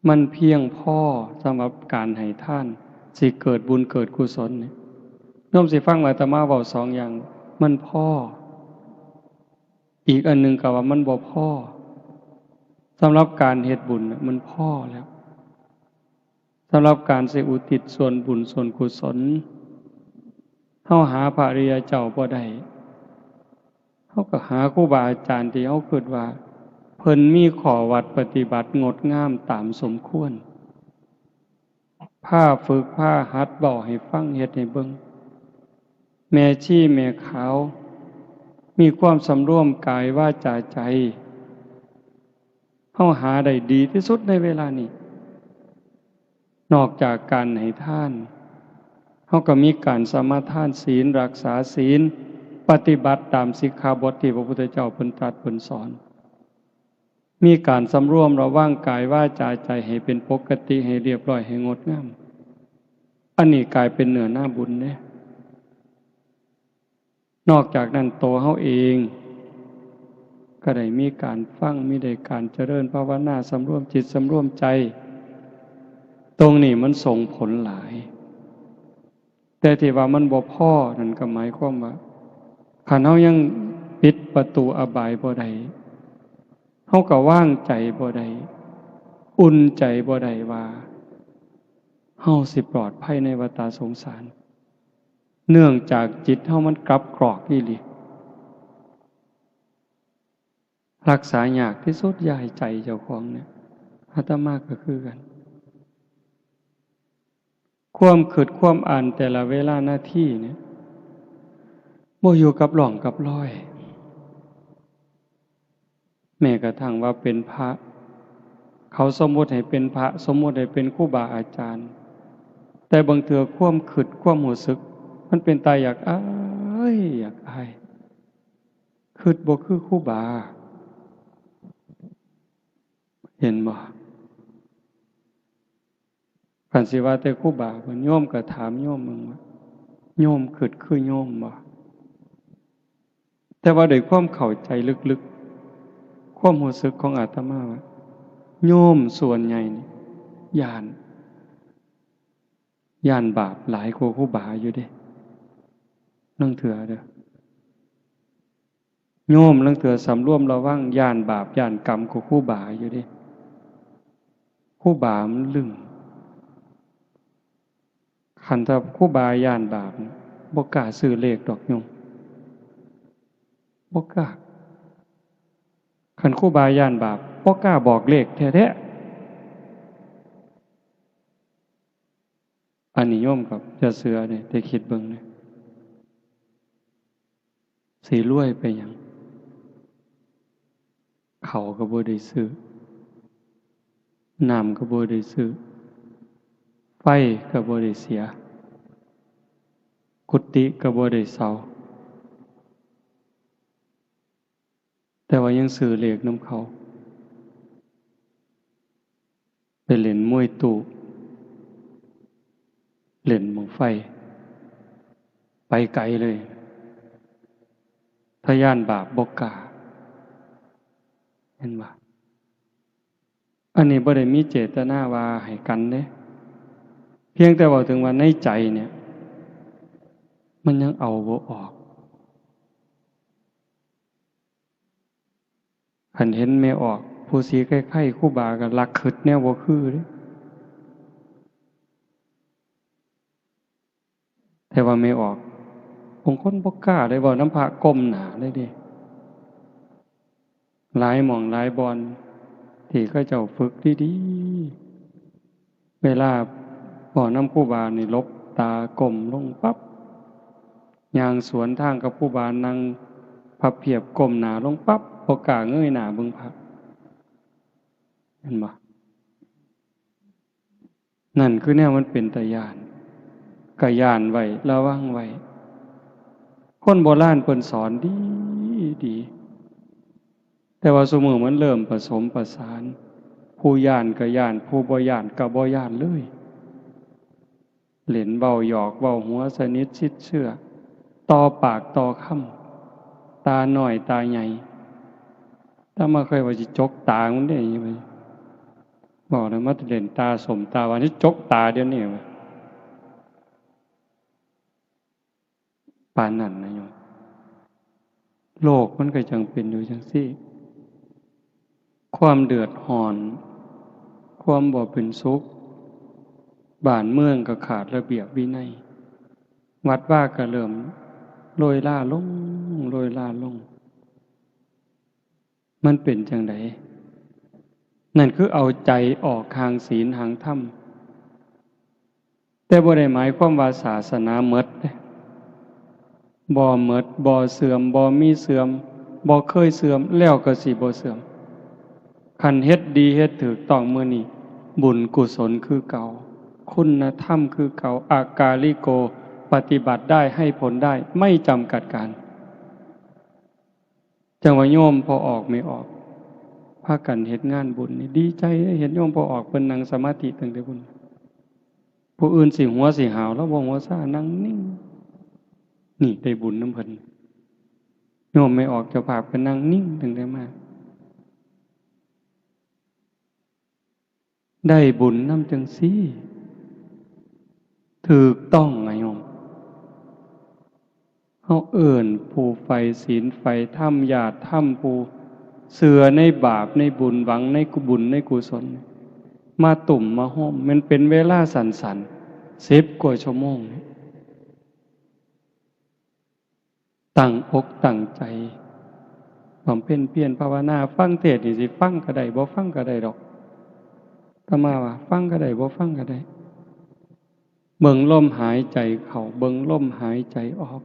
มันเพียงพอสำหรับการให้ทาน สิเกิดบุญเกิดกุศลนี่ โยมสิฟังอาตมาเว้าสองอย่าง มันพอ อีกอันหนึ่งก็ว่ามันบ่พอ สำหรับการเฮ็ดบุญน่ะมันพอแล้ว สำหรับการสิอุทิศส่วนบุญส่วนกุศล เฮาหาพระอริยเจ้าบ่ได้ เฮาก็หาครูบาอาจารย์ที่เฮาคิดว่า เพิ่นมีข้อวัดปฏิบัติงดงามตามสมควร พาฝึกพาหัด เว้าให้ฟัง เฮ็ดให้เบิ่ง แม่ชีแม่ขาว มีความสำรวมกายวาจาใจ เฮาหาได้ดีที่สุดในเวลานี้ นอกจากการให้ทาน เฮาก็มีการสมาทานศีล รักษาศีล ปฏิบัติตามสิกขาบทที่พระพุทธเจ้าเพิ่นตรัสเพิ่นสอน มีการสำรวมระวังกายวาจาใจให้เป็นปกติ ให้เรียบร้อย ให้งดงาม อันนี้กลายเป็นเนื้อนาบุญเด้ นอกจากนั้นตัวเฮาเอง ก็ได้มีการฟัง มีได้การเจริญภาวนา สำรวมจิตสำรวมใจ ตรงนี้มันส่งผลหลาย แต่ที่ว่ามันบ่พอนั่นก็หมายความว่า คันเฮายังปิดประตูอบายบ่ได้ เฮาก็วางใจบ่ได้ อุ่นใจบ่ได้ว่า เฮาสิปลอดภัยในวัฏสงสาร เนื่องจากจิตเฮามันกลับกรอกอีหลี รักษายากที่สุด อย่าให้ใจเจ้าของเนี่ย อาตมาก็คือกัน ความคิดความอ่านแต่ละเวลานาทีเนี่ย บ่อยู่กับร่องกับรอย แม้กระทั่งว่าเป็นพระ เขาสมมุติให้เป็นพระ สมมุติให้เป็นครูบาอาจารย์ แต่บางเทื่อความคิดความรู้สึก มันเป็นตาอยากอายอยากอาย คิดบ่คือครูบา เห็นบ่ คันสิว่าแต่ครูบา โยมก็ถามโยมมึงว่า โยมคิดคือโยมบ่ แต่ว่าด้วยความเข้าใจลึกๆ ความรู้สึกของอาตมาว่า โยมส่วนใหญ่นี่ ย้าน ย้านบาปหลายกว่าครูบาอยู่เด้ ลางเทื่อเด้อ โยมลางเทื่อสำรวมระวัง ย้านบาปย้านกรรมกว่าครูบาอยู่เด้ ครูบามันลึง คันถ้าครูบาย้านบาป บ่กล้าซื้อเลขดอกโยม บ่กล้า คันครูบาย้านบาป บ่กล้าบอกเลขแท้ๆ อันนี้โยมก็อย่าเชื่อเด้ แต่คิดเบิ่งนะ สิรวยไปหยัง ข้าวก็บ่ได้ซื้อ น้ำก็บ่ได้ซื้อ ไฟก็บ่ได้เสีย กุฏิก็บ่ได้เช่า แต่ว่ายังซื้อเลขนำเขา ไปเล่นมวยตู้ เล่นบั้งไฟ ไปไกลเลย ถ้าย้านบาปบ่กล้า เห็นบ่ อันนี้บ่ได้มีเจตนาว่าให้กันเด้ เพียงแต่เว้าถึงว่าในใจเนี่ย มันยังเอาบ่ออก คันเห็นแม่ออก ผู้สีไข้ๆ ครูบาก็ลักคิดแนวบ่คือเด้ แต่ว่าแม่ออก บางคนบ่กล้าเลยเว้านำพระก้มหน้าเลยเด้ หลายหม่องหลายบ่อน ที่เขาเจ้าฝึกดีๆ เวลาเว้านำครูบานี่หลบตาก้มลงปั๊บ ย่างสวนทางกับครูบานั่งพับเพียบก้มหน้าลงปั๊บ บ่กล้าเงยหน้าเบิ่งพระ เห็นบ่ นั่นคือแนวมันเป็นตาย้าน ก็ย้านไว้ ระวังไว้ คนโบราณเพิ่นสอนดีดี แต่ว่าซุมื้อมันเริ่มผสมผสาน ผู้ย้านก็ย้าน ผู้บ่ย้านก็บ่ย้านเลย เล่นเว้าหยอกเว้าหัวสนิทชิดเชื่อ ต่อปากต่อคำ ตาน้อยตาใหญ่ อาตมาเคยว่าสิจกตามันเด้ บอกเลยมาเล่นตาส้มตาหวาน สิจกตาเดี๋ยวนี้ ปานนั้นนะโยม โลกมันก็จั่งเป็นอยู่จั่งซี้ ความเดือดร้อน ความบ่เป็นสุข บ้านเมืองก็ขาดระเบียบวินัย วัดวาก็เริ่มโรยราลง โรยราลง มันเป็นจั่งใด นั่นคือเอาใจออกห่างศีลห่างธรรม แต่บ่ได้หมายความว่าศาสนาหมดเด้ บ่หมด บ่เสื่อม บ่มีเสื่อม บ่เคยเสื่อม แล้วก็สิบ่เสื่อม คันเฮ็ดดีเฮ็ดถูกต้องมื้อนี้ บุญกุศลคือเก่า คุณธรรมคือเก่า อากาลิโก ปฏิบัติได้ ให้ผลได้ ไม่จำกัดกาล จั่งว่าโยมพ่อออกแม่ออก พากันเฮ็ดงานบุญนี่ ดีใจเด้ เห็นโยมพ่อออกเพิ่นนั่งสมาธิตั้งแต่พุ้น ผู้อื่นสิหัวสิหาว ลาวบ่หัวซ่า นั่งนิ่ง นี่ได้บุญนำเพิ่น โยมแม่ออกเจ้าภาพก็นั่งนิ่งตั้งแต่มา ได้บุญนำจั่งซี้ ถูกต้องอะโยม เฮาเอิ้นผู้ใฝ่ศีลใฝ่ธรรม ญาติธรรม ผู้เชื่อในบาปในบุญ หวังในกุบุญในกุศล มาตุ้มมาโฮม มันเป็นเวลาสั้นๆ สิบกว่าชั่วโมงนี่ ตั้งอกตั้งใจ บำเพ็ญเพียรภาวนา ฟังเทศน์นี่สิฟังก็ได้ บ่ฟังก็ได้ดอก อาตมาว่าฟังก็ได้ บ่ฟังก็ได้ เบิ่งลมหายใจเข้า เบิ่งลมหายใจออก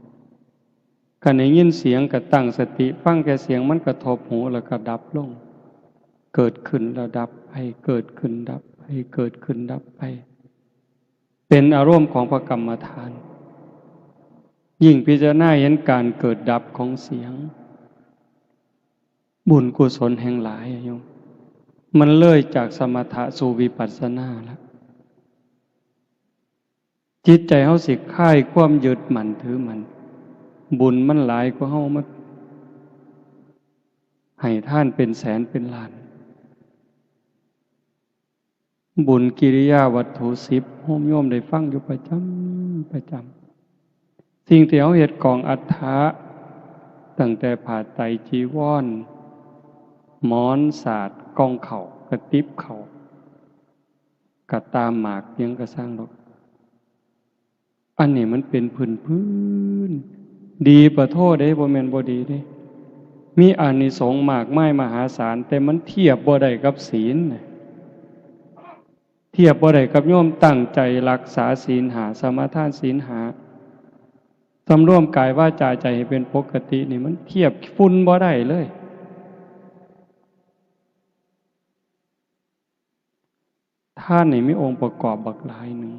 คันได้ยินเสียงก็ตั้งสติฟังแค่เสียงมันกระทบหูแล้วก็ดับลง เกิดขึ้นแล้วดับไป เกิดขึ้นดับไป เกิดขึ้นดับไป เป็นอารมณ์ของพระกรรมฐาน ยิ่งพิจารณาเห็นการเกิดดับของเสียง บุญกุศลแห่งหลายอะโยม มันเลยจากสมถะสู่วิปัสสนาแล้ว จิตใจเฮาสิคลายความยึดมั่นถือมั่น บุญมันหลายกว่าเฮามาให้ทานเป็นแสนเป็นล้าน บุญกิริยาวัตถุสิบ โยมได้ฟังอยู่ประจำ ประจำ สิ่งที่เฮาเฮ็ดกองอัฐะ ตั้งแต่ผ้าไตรจีวร หมอนสาด กล่องข้าว กระติบข้าว กระต่าหมาก หยังกะซ่างดอก อันนี้มันเป็นพื้นๆ ดีปะโทเด้ บ่แม่นบ่ดีเด้ มีอานิสงส์มากมายมหาศาล แต่มันเทียบบ่ได้กับศีล เทียบบ่ได้กับโยมตั้งใจรักษาศีลห้า สมาทานศีลห้า สำรวมกายวาจาใจให้เป็นปกตินี่ มันเทียบฝุ่นบ่ได้เลย ทานนี่มีองค์ประกอบบักหลายหนึ่ง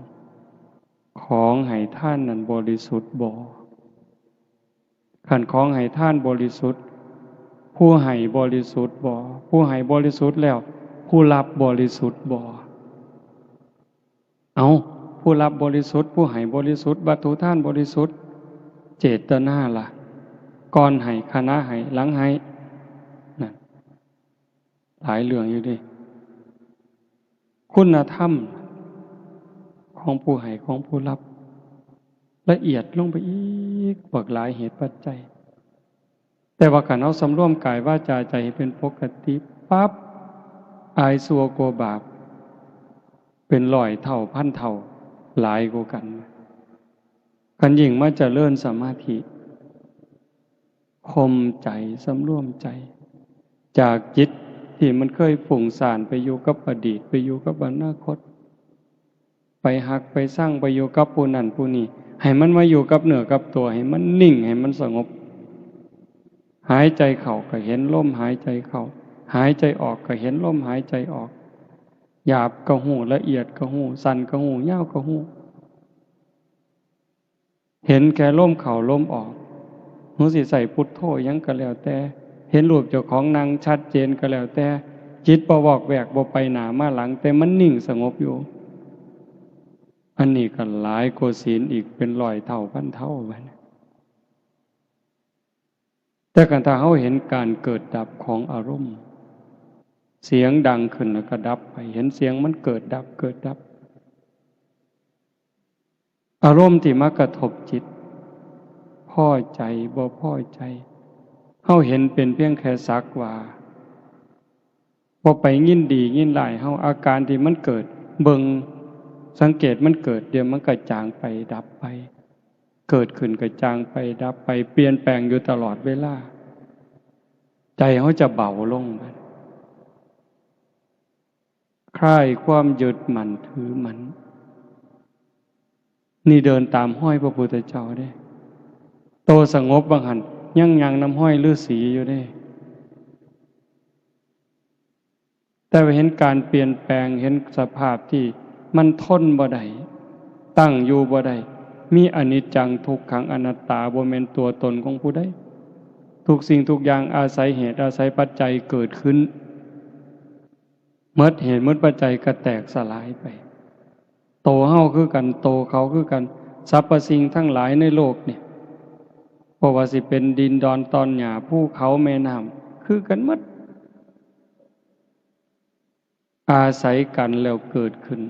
ของให้ทานนั้นบริสุทธิ์บ่ คันของให้ทานบริสุทธิ์ ผู้ให้บริสุทธิ์บ่ ผู้ให้บริสุทธิ์แล้ว ผู้รับบริสุทธิ์บ่ เอา ผู้รับบริสุทธิ์ ผู้ให้บริสุทธิ์ วัตถุทานบริสุทธิ์ เจตนาล่ะ ก่อนให้ ขณะให้ หลังให้ นั่น หลายเรื่องอยู่เด้ คุณธรรมของผู้ให้ ของผู้รับ ละเอียดลงไปอีก บักหลายเหตุปัจจัย แต่ว่าคันเฮาสำรวมกายวาจาใจให้เป็นปกติปั๊บ อายชั่วกลัวบาป เป็นร้อยเท่าพันเท่า หลายกว่ากัน คันยิ่งมาเจริญสมาธิ ข่มใจ สำรวมใจ จากจิตที่มันเคยฟุ้งซ่านไปอยู่กับอดีต ไปอยู่กับอนาคต ไปฮักไปซัง ไปอยู่กับผู้นั้นผู้นี้ ให้มันมาอยู่กับเนื้อกับตัว ให้มันนิ่ง ให้มันสงบ หายใจเข้าก็เห็นลมหายใจเข้า หายใจออกก็เห็นลมหายใจออก หยาบก็ฮู้ ละเอียดก็ฮู้ สั้นก็ฮู้ ยาวก็ฮู้ เห็นแค่ลมเข้าลมออก หรือสิใส่พุทโธหยังก็แล้วแต่ เห็นรูปเจ้าของนั่งชัดเจนก็แล้วแต่ จิตบ่วอกแวก บ่ไปหน้ามาหลัง แต่มันนิ่งสงบอยู่ อันนี้ก็หลายกว่าศีลอีกเป็นร้อยเท่าพันเท่าบัดนี้ แต่คันถ้าเฮาเห็นการเกิดดับของอารมณ์ เสียงดังขึ้นแล้วก็ดับไป เห็นเสียงมันเกิดดับ เกิดดับ อารมณ์ที่มากระทบจิต พอใจ บ่พอใจ เฮาเห็นเป็นเพียงแค่สักว่า บ่ไปยินดียินร้าย เฮา อาการที่มันเกิด เบิ่ง สังเกตมันเกิด เดี๋ยวมันก็จางไป ดับไป เกิดขึ้นก็จางไป ดับไป เปลี่ยนแปลงอยู่ตลอดเวลา ใจเฮาจะเบาลง คลายความยึดมั่นถือมั่น นี่เดินตามฮอยพระพุทธเจ้าเด้ โตสงบบ่าหั่น ยังย่างนำฮอยฤๅษีอยู่เด้ แต่ว่าเห็นการเปลี่ยนแปลง เห็นสภาพที่มันทนบ่ได้ ตั้งอยู่บ่ได้ มีอนิจจัง ทุกขัง อนัตตา บ่แม่นตัวตนของผู้ใด ทุกสิ่งทุกอย่างอาศัยเหตุอาศัยปัจจัยเกิดขึ้น หมดเหตุหมดปัจจัยก็แตกสลายไป โตเฮาคือกัน โตเขาคือกัน สรรพสิ่งทั้งหลายในโลกนี่ บ่ว่าสิเป็นดินดอนตอนหญ้า ภูเขาแม่น้ำ คือกันหมด อาศัยกันแล้วเกิดขึ้น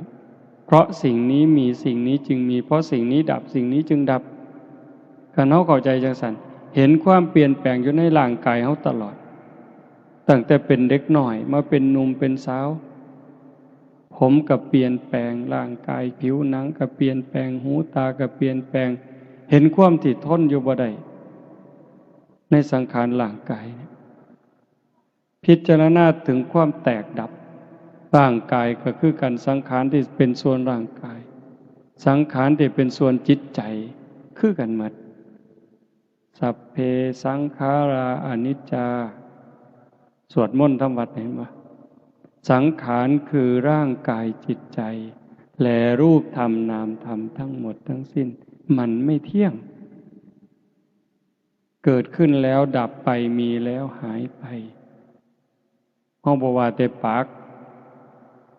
เพราะสิ่งนี้มี สิ่งนี้จึงมี เพราะสิ่งนี้ดับ สิ่งนี้จึงดับ คันเฮาเข้าใจจังซั่น เห็นความเปลี่ยนแปลงอยู่ในร่างกายเฮาตลอด ตั้งแต่เป็นเด็กน้อยมาเป็นหนุ่มเป็นสาว ผมก็เปลี่ยนแปลง ร่างกายผิวหนังก็เปลี่ยนแปลง หูตาก็เปลี่ยนแปลง เห็นความที่ทนอยู่บ่ได้ ในสังขารร่างกายเนี่ย พิจารณาถึงความแตกดับ ร่างกายก็คือกัน สังขารที่เป็นส่วนร่างกาย สังขารที่เป็นส่วนจิตใจ คือกันหมด สัพเพสังขาราอนิจจา สวดมนต์ทำวัดเห็นบ่ สังขารคือร่างกายจิตใจ และรูปธรรมนามธรรมทั้งหมดทั้งสิ้น มันไม่เที่ยง เกิดขึ้นแล้วดับไป มีแล้วหายไป เฮาบ่ว่าแต่ปาก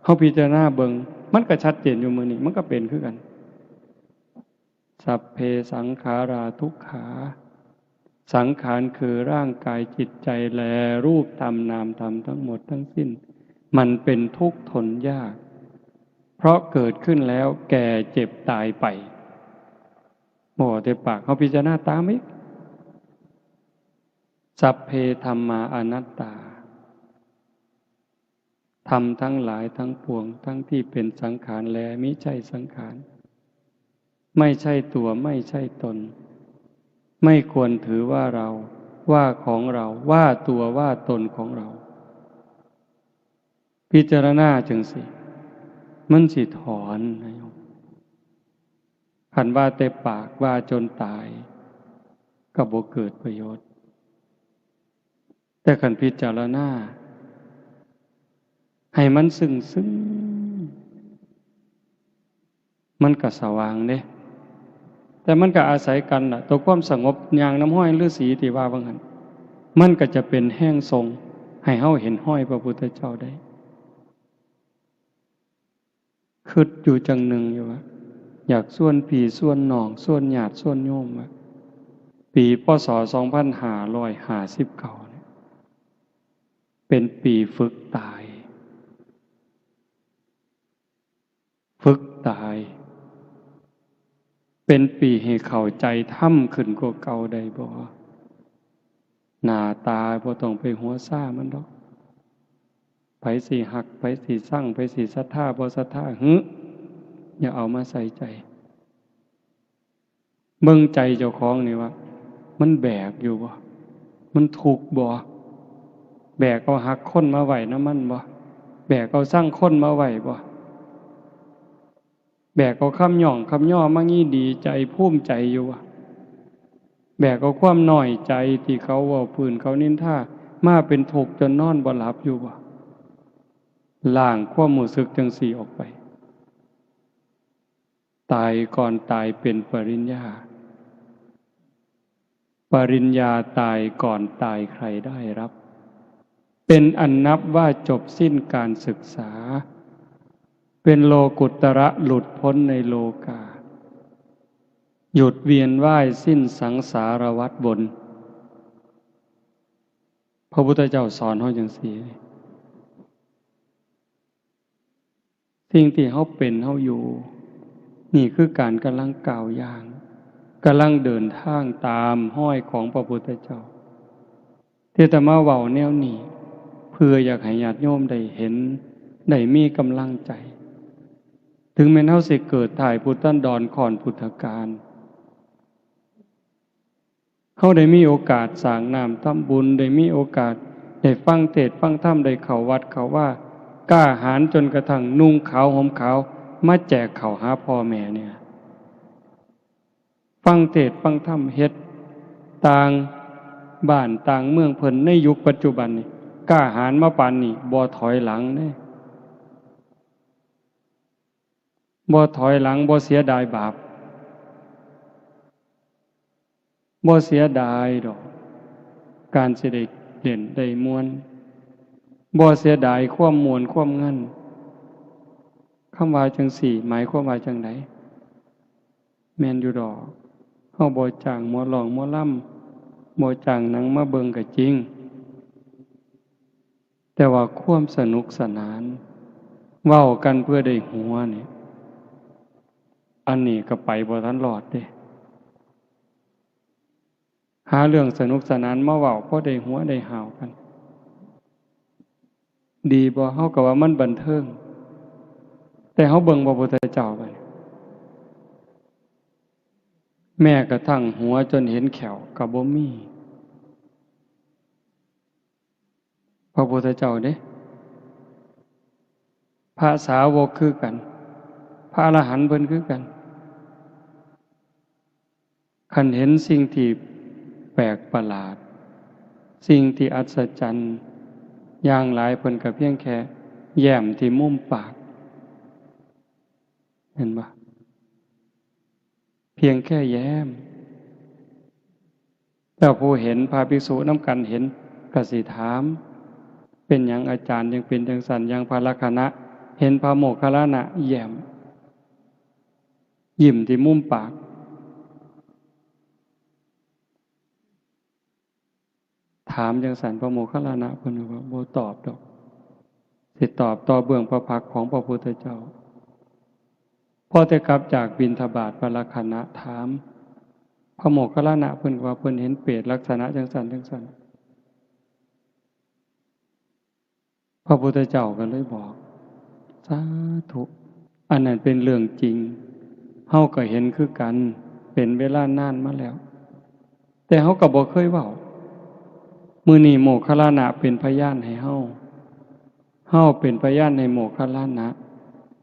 เฮาพิจารณาเบิ่ง มันก็ชัดเจนอยู่มื้อนี้ มันก็เป็นคือกัน สัพเพสังขาราทุกขา สังขารคือร่างกายจิตใจ และรูปธรรมนามธรรมทั้งหมดทั้งสิ้น มันเป็นทุกข์ทนยาก เพราะเกิดขึ้นแล้วแก่เจ็บตายไป บ่แต่ปาก เฮาพิจารณาตามอีก สัพเพธัมมาอนัตตา ธรรมทั้งหลายทั้งปวง ทั้งที่เป็นสังขารและมิใช่สังขาร ไม่ใช่ตัว ไม่ใช่ตน ไม่ควรถือว่าเรา ว่าของเรา ว่าตัวว่าตนของเรา พิจารณาจั่งซี้ มันสิถอนนะโยม คันว่าแต่ปากว่าจนตาย ก็บ่เกิดประโยชน์ แต่คันพิจารณา ให้มันซึ้งๆ มันก็สว่างเด้ แต่มันก็อาศัยกันน่ะ ตัวความสงบย่างนำฮอยฤาษีที่ว่าว่าหั่น มันก็จะเป็นแฮงส่งให้เฮาเห็นฮอยพระพุทธเจ้าได้ คิดอยู่จั่งหนึ่งอยู่ว่า อยากชวนพี่ชวนน้อง ชวนญาติชวนโยมว่า ปี พ.ศ. สองพันห้าร้อยห้าสิบเก้า เนี่ย เป็นปีฝึกตาย ฝึกตาย เป็นปีให้เข้าใจธรรมขึ้นกว่าเก่าได้บ่ หน้าตาบ่ต้องไปหัวซ่ามันดอก ไผสิฮัก ไผสิซัง ไผสิศรัทธาบ่ศรัทธา หึ อย่าเอามาใส่ใจ เบิ่งใจเจ้าของนี่ว่า มันแบกอยู่บ่ มันทุกข์บ่ แบกเอาฮักคนมาไว้นำมันบ่ แบกเอาซังคนมาไว้บ่ แบกเอาคำย่องคำย่อมางี้ดีใจภูมิใจอยู่บ่ แบกเอาความน้อยใจที่เขาเว้าพื้นเขานินทามาเป็นทุกข์จนนอนบ่หลับอยู่บ่ ล้างความรู้สึกจั่งซี้ออกไป ตายก่อนตายเป็นปริญญา ปริญญาตายก่อนตายใครได้รับ เป็นอันนับว่าจบสิ้นการศึกษา เป็นโลกุตระหลุดพ้นในโลกา หยุดเวียนว่ายสิ้นสังสารวัฏวน พระพุทธเจ้าสอนเฮาจั่งซี้ สิ่งที่เฮาเป็นเฮาอยู่ นี่คือการกำลังก้าวย่าง กำลังเดินทางตามฮอยของพระพุทธเจ้า ที่อาตมาเว้าแนวนี้ เพื่ออยากให้ญาติโยมได้เห็น ได้มีกำลังใจ ถึงแม้นเฮาสิเกิดท้ายพุทธันดรก่อนพุทธกาล เฮาได้มีโอกาสสร้างน้ำทำบุญ ได้มีโอกาสได้ฟังเทศน์ฟังธรรม ได้เข้าวัดเข้าวา กล้าหาญจนกระทั่งนุ่งขาวห่มขาว มาแจกข้าวหาพ่อแม่เนี่ย ฟังเทศน์ฟังธรรม เฮ็ดต่างบ้านต่างเมืองเพิ่นในยุคปัจจุบันนี่ กล้าหาญมาปานนี้ บ่ถอยหลังเด้ บ่ถอยหลัง บ่เสียดายบาป บ่เสียดายดอก การสิได้เล่นได้ม่วน บ่เสียดายความม่วนความงัน คำว่าจั่งซี้ หมายความว่าจั่งใด แม่นอยู่ดอก เฮาบ่จ้างหมอร้องหมอลำ บ่จ้างหนังมาเบิ่งก็จริง แต่ว่าความสนุกสนาน เว้ากันเพื่อได้หัวนี่ อันนี้ก็ไปบ่ทันรอดเด้ หาเรื่องสนุกสนานมาเว้า พอได้หัวได้หาวกัน ดีบ่ เฮาก็ว่ามันบันเทิง แต่เฮาเบิ่งพระพุทธเจ้าบัดนี้ แม้กระทั่งหัวจนเห็นแข้วก็บ่มี พระพุทธเจ้าเด้ พระสาวกคือกัน พระอรหันต์เพิ่นคือกัน คันเห็นสิ่งที่แปลกประหลาด สิ่งที่อัศจรรย์อย่างหลาย เพิ่นก็เพียงแค่แย้มที่มุมปาก เห็นบ่ เพียงแค่แย้ม แล้วผู้เห็น พระภิกษุนำกันเห็น ก็สิถาม เป็นหยังอาจารย์ยังเป็นจั่งซั้น อย่างพระลักขณะ เห็นพระโมคคัลลานะแย้ม ยิ้มที่มุมปาก ถามจั่งซั้น พระโมคคัลลานะเพิ่นว่า บ่ตอบดอก สิตอบต่อเบื้องพระพักตร์ของพระพุทธเจ้า พอแต่กลับจากบิณฑบาต พระลักขณะถาม พระโมคคัลลานะเพิ่นว่าเพิ่นเห็นเปรตลักษณะจั่งซั้นจั่งซั้น พระพุทธเจ้าก็เลยบอก สาธุ อันนั้นเป็นเรื่องจริง เฮาก็เห็นคือกัน เป็นเวลานานมาแล้ว แต่เฮาก็บ่เคยเว้า มื้อนี้โมคคัลลานะเป็นพยานให้เฮา เฮาเป็นพยานให้โมคคัลลานะ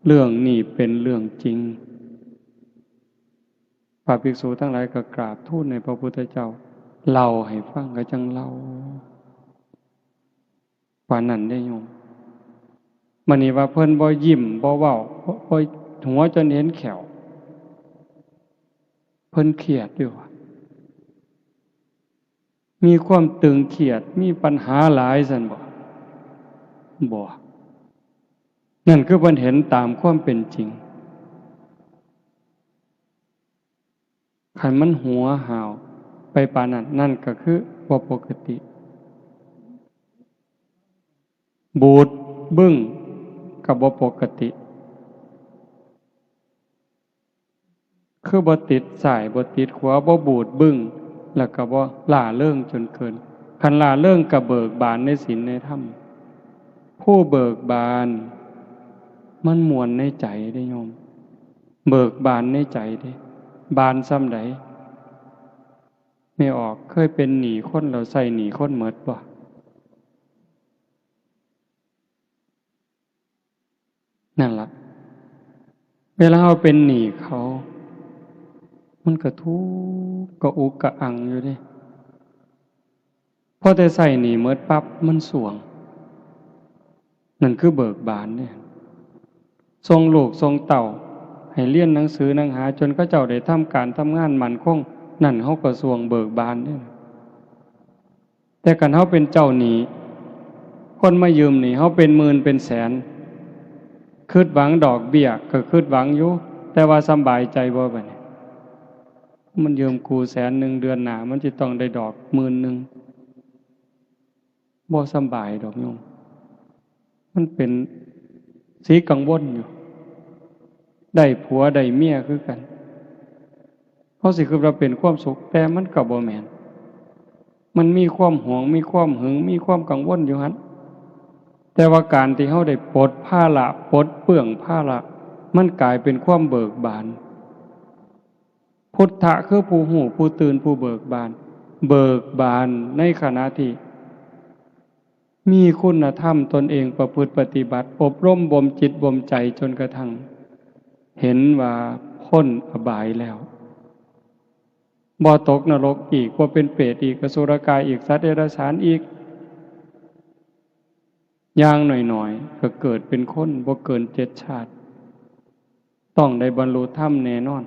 เรื่องนี้เป็นเรื่องจริง พระภิกษุทั้งหลายก็กราบทูลให้พระพุทธเจ้าเล่าให้ฟัง ก็จั่งเล่า ปานนั้นเด้โยม บัดนี้ว่าเพิ่นบ่ยิ้มบ่เว้า บ่ บ่หัวจนเห็นแข้ว เพิ่นเครียดอยู่ มีความตึงเครียด มีปัญหาหลายซั่นบ่ บ่ นั่นคือเพิ่นเห็นตามความเป็นจริง คันมันหัวห้าวไปปานนั้น นั่นก็คือบ่ปกติ บูดบึ้งก็บ่ปกติ คือบ่ติดซ้ายบ่ติดขวา บ่บูดบึ้ง แล้วก็บ่หล้าเริงจนเกิน คันหล้าเริงก็เบิกบานในศีลในธรรม ผู้เบิกบาน มันม่วนในใจเด้โยม เบิกบานในใจเด้ บานส่ำใด แม่ออก เคยเป็นหนี้คนแล้วใช้หนี้คนหมดบ่ นั่นล่ะ เวลาเฮาเป็นหนี้เขา มันก็ทุกข์กระอุกกระอังอยู่เด้ พอแต่ใช้หนี้หมดปั๊บ มันสรวง นั่นคือเบิกบานเด้ ส่งลูกส่งเต้าให้เรียนหนังสือหนังหา จนเขาเจ้าได้ทำการทำงานมั่นคง นั่นเฮาก็สรวงเบิกบานเด้ แต่คันเฮาเป็นเจ้าหนี้ คนมายืมหนี้เฮาเป็นหมื่นเป็นแสน คิดหวังดอกเบี้ยก็คิดหวังอยู่ แต่ว่าสำบายใจบ่บัดนี้ มันยืมกูแสนหนึ่ง เดือนหน้ามันสิต้องได้ดอกหมื่นหนึ่ง บ่สำบายดอกโยม มันเป็นสีกังวลอยู่ ได้ผัวได้เมียคือกัน เฮาสิคิดว่าเป็นความสุข แต่มันก็บ่แม่น มันมีความหวง มีความหึง มีความกังวลอยู่หั่น แต่ว่าการที่เฮาได้ปลดภาระ ปลดเปลื้องภาระ มันกลายเป็นความเบิกบาน พุทธะคือผู้ฮู้ ผู้ตื่น ผู้เบิกบาน เบิกบานในขณะที่ มีคุณธรรมตนเองประพฤติปฏิบัติ อบรมบ่มจิตบ่มใจจนกระทั่ง เห็นว่าพ้นอบายแล้ว บ่ตกนรกอีก บ่เป็นเปรตอีก อสุรกายอีก สัตว์เดรัจฉานอีก อย่างน้อยๆ ก็เกิดเป็นคนบ่เกินเจ็ดชาติ ต้องได้บรรลุธรรมแน่นอน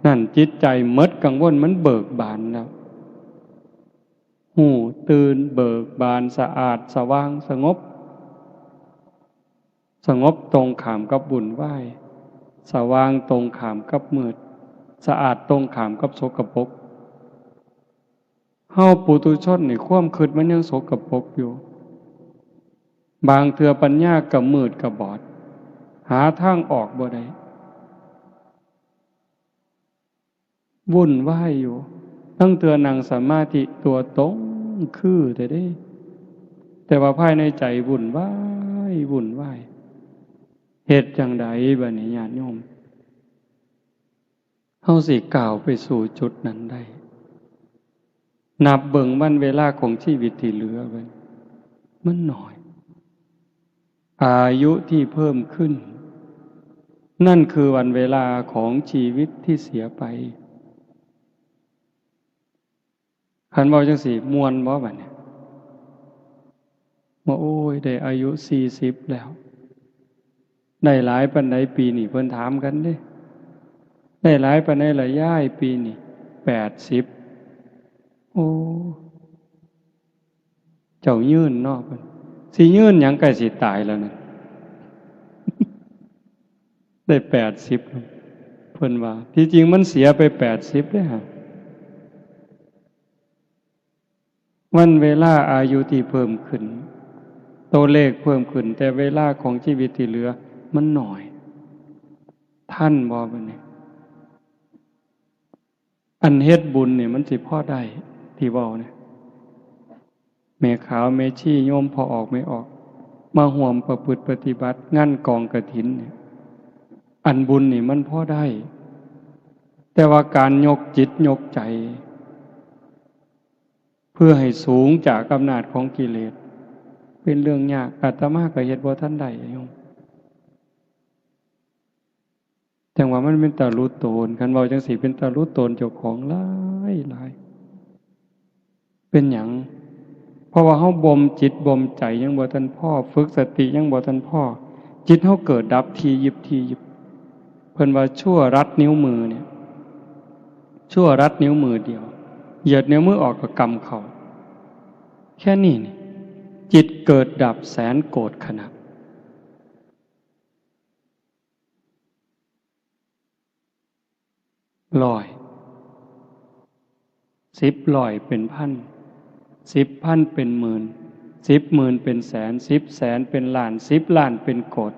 นั่นจิตใจหมดกังวล มันเบิกบานแล้ว ฮู้ตื่นเบิกบาน สะอาดสว่างสงบ สงบตรงข้ามกับวุ่นวาย สว่างตรงข้ามกับมืด สะอาดตรงข้ามกับสกปรก เฮาปุถุชนนี่ความคิดมันยังสกปรกอยู่ บางเทื่อปัญญาก็มืดก็บอด หาทางออกบ่ได้ วุ่นวายอยู่ ลางเทื่อนั่งสมาธิตัวตรงคือแท้เด้ แต่ว่าภายในใจวุ่นวาย วุ่นวาย เฮ็ดจั่งใดบัดนี้ญาติโยม เฮาสิก้าวไปสู่จุดนั้นได้ นับเบิ่งวันเวลาของชีวิตที่เหลือไว้ มันน้อย อายุที่เพิ่มขึ้น นั่นคือวันเวลาของชีวิตที่เสียไป คันเว้าจั่งซี้ ม่วนบ่บัดนี้ ว่า โอ้ย ได้อายุสี่สิบแล้ว ได้หลายปานใดปีนี้ เพิ่นถามกันเด้ ได้หลายปานใดล่ะยาย ปีนี้ แปดสิบ โอ้ เจ้ายืนเนาะ เพิ่น สิยืนหยัง ใกล้สิตายแล้วนั่น ได้แปดสิบ เพิ่นว่า ที่จริงมันเสียไปแปดสิบเด้ฮะ วันเวลาอายุที่เพิ่มขึ้น ตัวเลขเพิ่มขึ้น แต่เวลาของชีวิตที่เหลือมันน้อย ทันบ่บัดนี้ อันเฮ็ดบุญนี่มันสิพอได้ ที่เว้าเนี่ย แม่ขาวแม่ชีโยมพ่อออกแม่ออก มาร่วมประพฤติปฏิบัติงานกองกฐินเนี่ย อันบุญนี่มันพอได้ แต่ว่าการยกจิตยกใจ เพื่อให้สูงจากอำนาจของกิเลส เป็นเรื่องยาก อาตมาก็เฮ็ดบ่ทันได้โยม จั่งว่ามันเป็นตาหลุดโตน คันเว้าจั่งซี้เป็นตาหลุดโตนเจ้าของหลายหลาย เป็นหยัง เพราะว่าเฮาบ่มจิตบ่มใจยังบ่ทันพอ ฝึกสติยังบ่ทันพอ จิตเฮาเกิดดับถี่ยิบถี่ยิบ เพิ่นว่าชั่วรัดนิ้วมือเนี่ย ชั่วรัดนิ้วมือเดียว เหยียดนิ้วมือออกก็กำเข้า แค่นี้นี่ จิตเกิดดับแสนโกฏขณะ ร้อย สิบร้อยเป็นพัน สิบพันเป็นหมื่น สิบหมื่นเป็นแสน สิบแสนเป็นล้าน สิบล้านเป็นโกฏ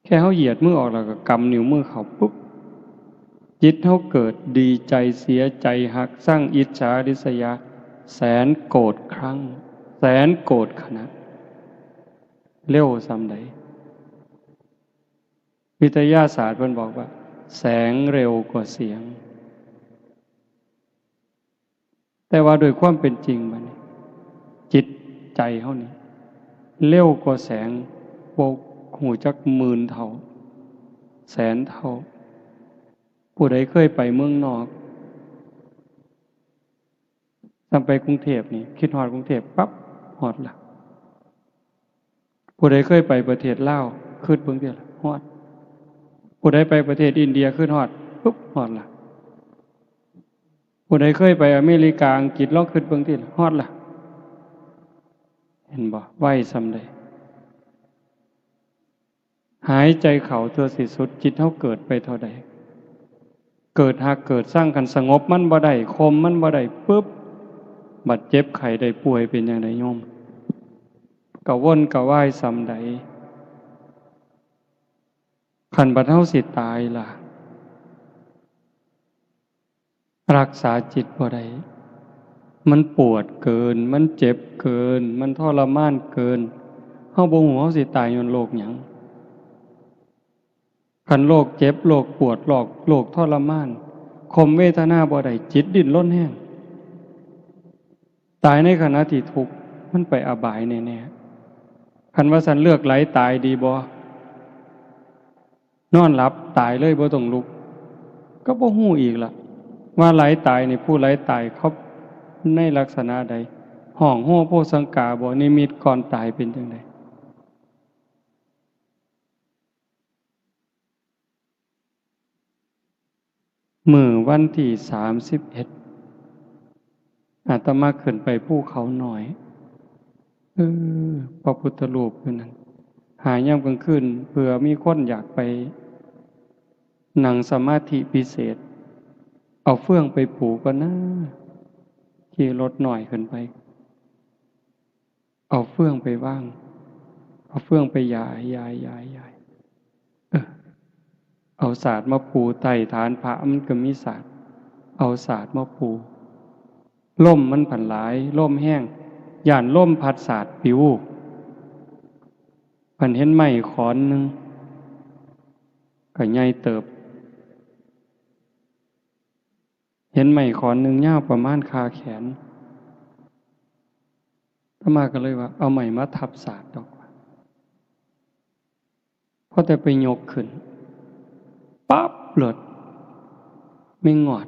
แค่เฮาเหยียดมือออกแล้วก็กำนิ้วมือเข้าปุ๊บ จิตเฮาเกิดดีใจเสียใจฮักซังอิจฉาริษยา แสนโกฏครั้ง แสนโกฏขณะ เร็วส่ำใด วิทยาศาสตร์เพิ่นบอกว่า แสงเร็วกว่าเสียง แต่ว่าโดยความเป็นจริงบัดนี้ จิตใจเฮานี่ เร็วกว่าแสง บ่ฮู้จักหมื่นเท่า แสนเท่า ผู้ใดเคยไปเมืองนอก ส่ำไปกรุงเทพฯนี่ คิดฮอดกรุงเทพฯปั๊บ ฮอดละ ผู้ใดเคยไปประเทศลาว คิดเบิ่งติล่ะ ฮอด ผู้ใดไปประเทศอินเดีย คิดฮอด ปุ๊บ ฮอดละ ผู้ใดเคยไปอเมริกา อังกฤษ ลองคิดเบิ่งติล่ะ ฮอดละ เห็นบ่ ไวส่ำใด หายใจเข้าเทื่อสิสุด จิตเฮาเกิดไปเท่าใด เกิดฮักเกิดซัง คันสงบมันบ่ได้ ข่มมันบ่ได้ปุ๊บ บัดเจ็บไข้ได้ป่วยเป็นจั่งใดโยม กระวนกระวายส่ำใด คันบัดเฮาสิตายล่ะ รักษาจิตบ่ได้ มันปวดเกิน มันเจ็บเกิน มันทรมานเกิน เฮาบ่ฮู้เฮาสิตายย้อนโรคหยัง คันโรคเจ็บ โรคปวด โรค โรคทรมาน ข่มเวทนาบ่ได้ จิตดิ้นรนแฮง ตายในขณะที่ทุกข์ มันไปอบายแน่ๆ คันว่าซั่นเลือกไหลตายดีบ่ นอนหลับตายเลยบ่ต้องลุก ก็บ่ฮู้อีกล่ะ ว่าไหลตายนี่ ผู้ไหลตายเขาในลักษณะใด ฮ้องโฮโพสังกาบ่ นิมิตก่อนตายเป็นจั่งใด มื้อวันที่สามสิบเอ็ด อาตมาขึ้นไปภูเขาน้อย เออ พระพุทธรูปอยู่นั่น หายามกลางคืน เผื่อมีคนอยากไปนั่งสมาธิพิเศษ เอาเฟืองไปปูก่อนนะ ขี่รถน้อยขึ้นไป เอาเฟืองไปวาง เอาเฟืองไปหยาย หยาย หยาย หยาย เออ เอาสาดมาปูใต้ฐานพระ มันก็มีสาด เอาสาดมาปู ลมมันผันหลาย ลมแฮง ย้านลมพัดสาดปิว ผันเห็นไม้ขอนหนึ่ง ก็ใหญ่เติบ เห็นไม้ขอนหนึ่งยาวประมาณคาแขน อาตมาก็เลยว่า เอาไม้มาทับสาดดอกว่า พอแต่ไปยกขึ้น ปั๊บ โลด แมงงอด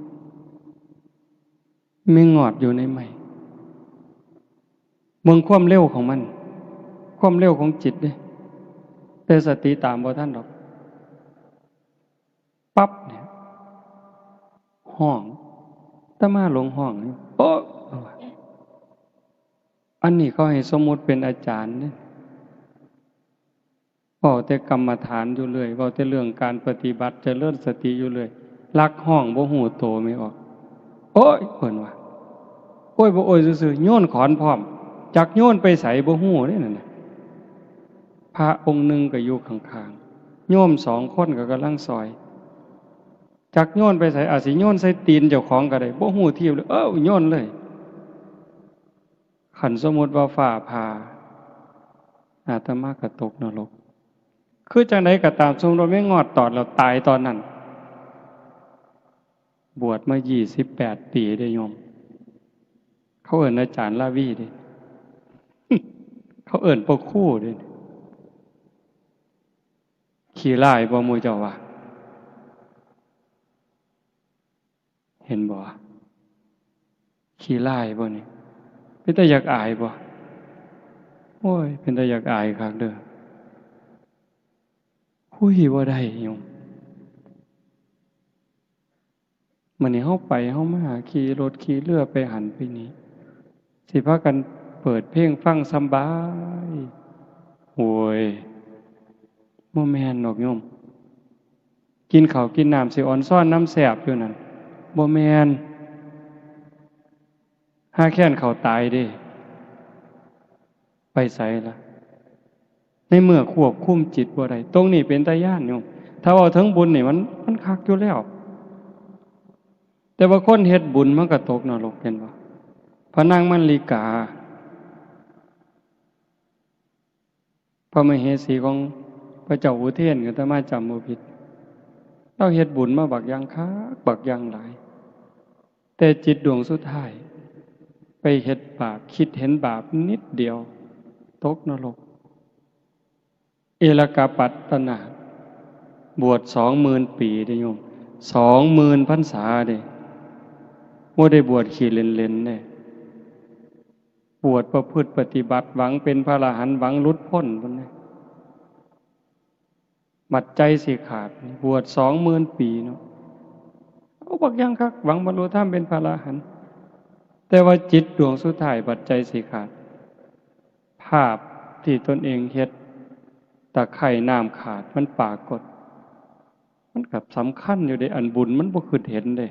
แมงงอดอยู่ในไม้ เบิ่งความเร็วของมัน ความเร็วของจิตเด้ แต่สติตามบ่ทันดอก ปั๊บเนี่ย ฮ้อง อาตมาหลงฮ้อง โอ๊ะ อันนี้เขาให้สมมุติเป็นอาจารย์เนี่ย เว้าแต่กรรมฐานอยู่เรื่อย เว้าแต่เรื่องการปฏิบัติเจริญสติอยู่เรื่อย ลักฮ้องบ่ฮู้โตแม่ออก โอ๊ย เพิ่นว่า โอ๊ย บ่โอ๊ยซื่อๆ โยนขอนพร้อม จักโยนไปไสบ่ฮู้เด้นั่นน่ะ พระองค์หนึ่งก็อยู่ข้างๆ โยมสองคนก็กำลังซอย จักโยนไปไส อาจสิโยนใส่ตีนเจ้าของก็ได้ บ่ฮู้ทีบเลย เอ้า โยนเลย คันสมมุติว่าฟ้าผ่า อาตมาก็ตกนรก คือจั่งใดก็ตาม สมมุติว่าแมงงอดตอดแล้วตายตอนนั้น บวชมายี่สิบแปดปีเด้โยม เขาเอิ้นอาจารย์ลาวีเด้ เขาเอิ้นพ่อครูเด้ ขี้ร้ายบ่หมู่เจ้าว่า เห็นบ่ ขี้ร้ายบ่นี่ เป็นตาอยากอายบ่ โอ้ย เป็นตาอยากอายคักเด้อ คุยบ่ได้โยม มื้อนี้เฮาไปเฮามา ขี่รถขี่เรือไปหั้นไปนี่ สิพากันเปิดเพลงฟังสำบาย โอ้ย บ่แม่นดอกโยม กินข้าวกินน้ำสิออนซอนนำแซ่บอยู่นั่น บ่แม่น ห่าแค้นข้าวตายเด้ ไปไสล่ะ ในเมื่อควบคุมจิตบ่ได้ ตรงนี้เป็นตาย้านโยม ถ้าเว้าถึงบุญนี่มัน มันคักอยู่แล้ว แต่ว่าคนเฮ็ดบุญมันก็ตกนรก เห็นบ่ พระนางมัลลิกา พระมเหสีของพระเจ้าอุเทน อาตมาจำบ่ผิด ลาวเฮ็ดบุญมาบักอย่างคัก บักอย่างหลาย แต่จิตดวงสุดท้าย ไปเฮ็ดบาป คิดเห็นบาปนิดเดียว ตกนรก เอลกปัตตนาถ บวชสองหมื่นปีเด้โยม สองหมื่นพรรษาเด้ บ่ได้บวชขี้เล่นๆเด้ บวชประพฤติปฏิบัติ หวังเป็นพระอรหันต์ หวังหลุดพ้นพุ้นเด้ บัดใจสิขาด บวชสองหมื่นปีเนาะ เอาบักอย่างคัก หวังบรรลุธรรมเป็นพระอรหันต์ แต่ว่าจิตดวงสุดท้ายบัดใจสิขาด ภาพที่ตนเองเฮ็ด ตะไคร่น้ำขาดมันปรากฏ มันก็สำคัญอยู่เด้ อันบุญมันบ่คิดเห็นเด้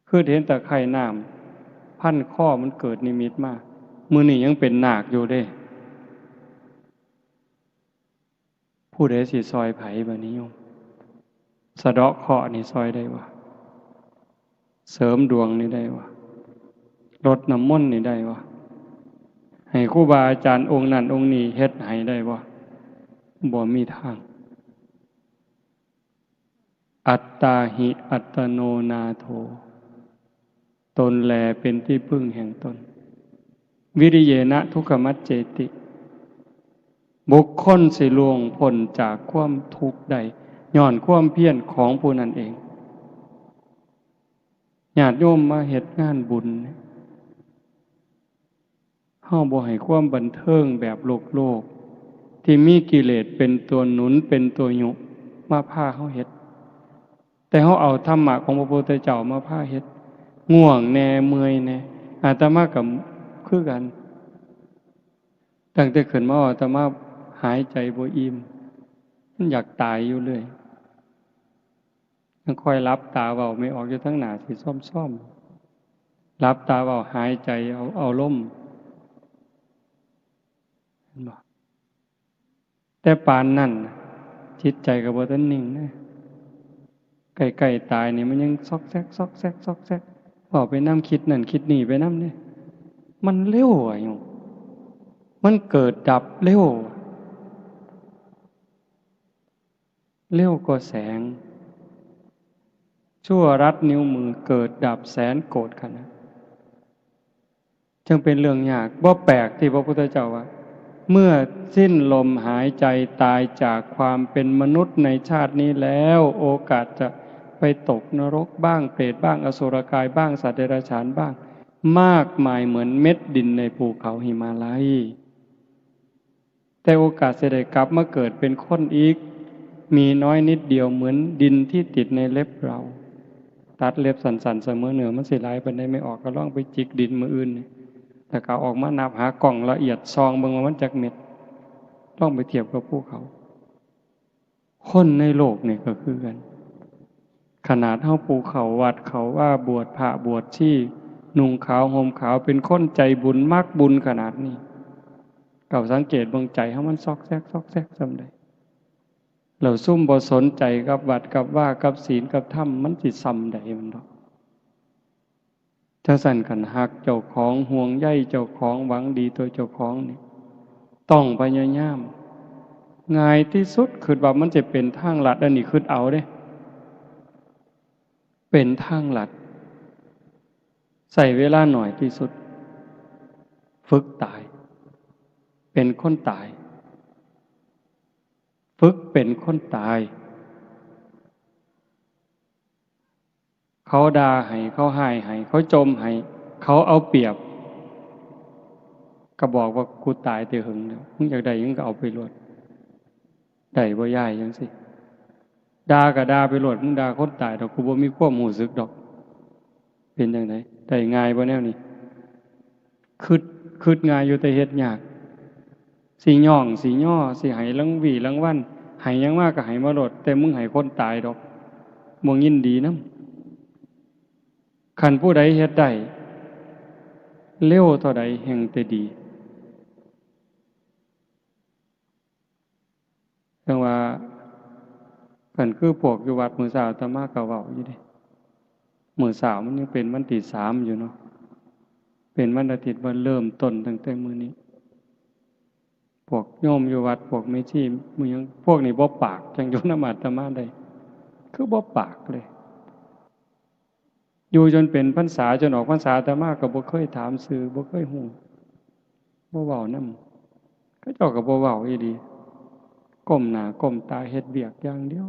คิดเห็นตะไคร่น้ำพันคอมันเกิดนิมิตมา มื้อนี้ยังเป็นนาคอยู่เด้ ผู้ใดสิซอยไผบัดนี้โยม สะเดาะเคราะห์นี่ซอยได้บ่ เสริมดวงนี่ได้บ่ รดน้ำมนต์นี่ได้บ่ ให้ครูบาอาจารย์องค์นั้นองค์นี้เฮ็ดให้ได้บ่ บ่มีทาง อัตตาหิอัตโนนาโถ ตนแลเป็นที่พึ่งแห่งตน วิริเยนะทุกขมัจเจติ บุคคลสิล่วงพ้นจากความทุกข์ได้ ย้อนความเพียรของผู้นั้นเอง ญาติโยมมาเฮ็ดงานบุญเนี่ย เฮาบ่ให้ความบันเทิงแบบโลกๆ ที่มีกิเลสเป็นตัวหนุน เป็นตัวยุ มาพาเฮาเฮ็ด แต่เฮาเอาธรรมะของพระพุทธเจ้ามาพาเฮ็ด ง่วงแน่ เมื่อยแน่ อาตมาก็คือกัน ตั้งแต่ขึ้นมาอาตมาหายใจบ่อิ่ม มันอยากตายอยู่เรื่อย ยังคอยหลับตาเว้าไม่ออกอยู่ทั้งหน้าสิซ่อมๆ หลับตาเว้าหายใจเอา เอาลม เห็นบ่ แต่ปานนั้นน่ะ จิตใจก็บ่ทันนิ่งนะ ใกล้ๆตายนี่มันยังซอกแซก ซอกแซก ซอกแซก เว้าไปนำ คิดนั่นคิดนี่ไปนำเด้ มันเร็วอะโยม มันเกิดดับเร็ว เร็วกว่าแสง ชั่วรัดนิ้วมือเกิดดับแสนโกฏขณะ จึงเป็นเรื่องยาก บ่แปลกที่พระพุทธเจ้าว่า เมื่อสิ้นลมหายใจตายจากความเป็นมนุษย์ในชาตินี้แล้ว โอกาสจะไปตกนรกบ้าง เปรตบ้าง อสุรกายบ้าง สัตว์เดรัจฉานบ้าง มากมายเหมือนเม็ดดินในภูเขาหิมาลัย แต่โอกาสจะได้กลับมาเกิดเป็นคนอีก มีน้อยนิดเดียวเหมือนดินที่ติดในเล็บเรา ตัดเล็บสั้นๆ เสมอเนื้อมันสิหลายปานใด ไม่ออกก็ลองไปจิกดินมื้ออื่นนี่ แล้วก็ออกมานับหากล้องละเอียดส่องเบิ่งว่ามันจักเม็ด ลองไปเทียบกับภูเขา คนในโลกนี่ก็คือกัน ขนาดเฮาผู้เข้าวัดเข้าวา บวชพระบวชชี นุ่งขาวห่มขาว เป็นคนใจบุญมักบุญขนาดนี้ ก็สังเกตเบิ่งใจเฮามันซอกแซกซอกแซกส่ำใด แล้วซุมบ่สนใจกับวัดกับวากับศีลกับธรรม มันสิส่ำใดมันดอก จั่งซั้นคันฮักเจ้าของ ห่วงใยเจ้าของ หวังดีต่อเจ้าของนี่ ต้องพยายาม ง่ายที่สุด คิดว่ามันจะเป็นทางลัด อันนี้คิดเอาเด้ เป็นทางลัด ใช้เวลาหน่อยที่สุด ฝึกตาย เป็นคนตาย ฝึกเป็นคนตาย เขาด่าให้ เขาฮ้ายให้ เขาจ่มให้ เขาเอาเปรียบ ก็บอกว่า "กูตายแต่หึงแล้ว มึงอยากได้หยังก็เอาไปโลด" ได้บ่ยาย จั่งซี้ ด่าก็ด่าไปโลด มึงด่าคนตายดอก กูบ่มีความรู้สึกดอก เป็นจั่งใด ได้ง่ายบ่แนวนี้ คิด คิดง่ายอยู่แต่เฮ็ดยาก สิย้อง สิยอ สิให้รางวี้รางวัล ให้หยังมาก็ให้มาโลด แต่มึงให้คนตายดอก บ่ยินดีนำ คันผู้ใดเฮ็ดได้ เร็วเท่าใดแฮ่งแต่ดี จั่งว่า คันคือพวกอยู่วัดมื้อเช้าอาตมาก็เว้าอยู่เด้ มื้อเช้ามันยังเป็นวันที่สามอยู่เนาะ เป็นวันอาทิตย์ ว่าเริ่มต้นตั้งแต่มื้อนี้ พวกโยมอยู่วัด พวกแม่ชี หมู่หยัง พวกนี้บ่ปาก จั่งอยู่นำอาตมาได้ คือบ่ปากเลย อยู่จนเป็นพรรษา จนออกพรรษา อาตมาก็บ่เคยถามชื่อ บ่เคยฮู้ บ่เว้านำ เขาเจ้าก็บ่เว้าอีหลี ก้มหน้าก้มตาเฮ็ดเวียกอย่างเดียว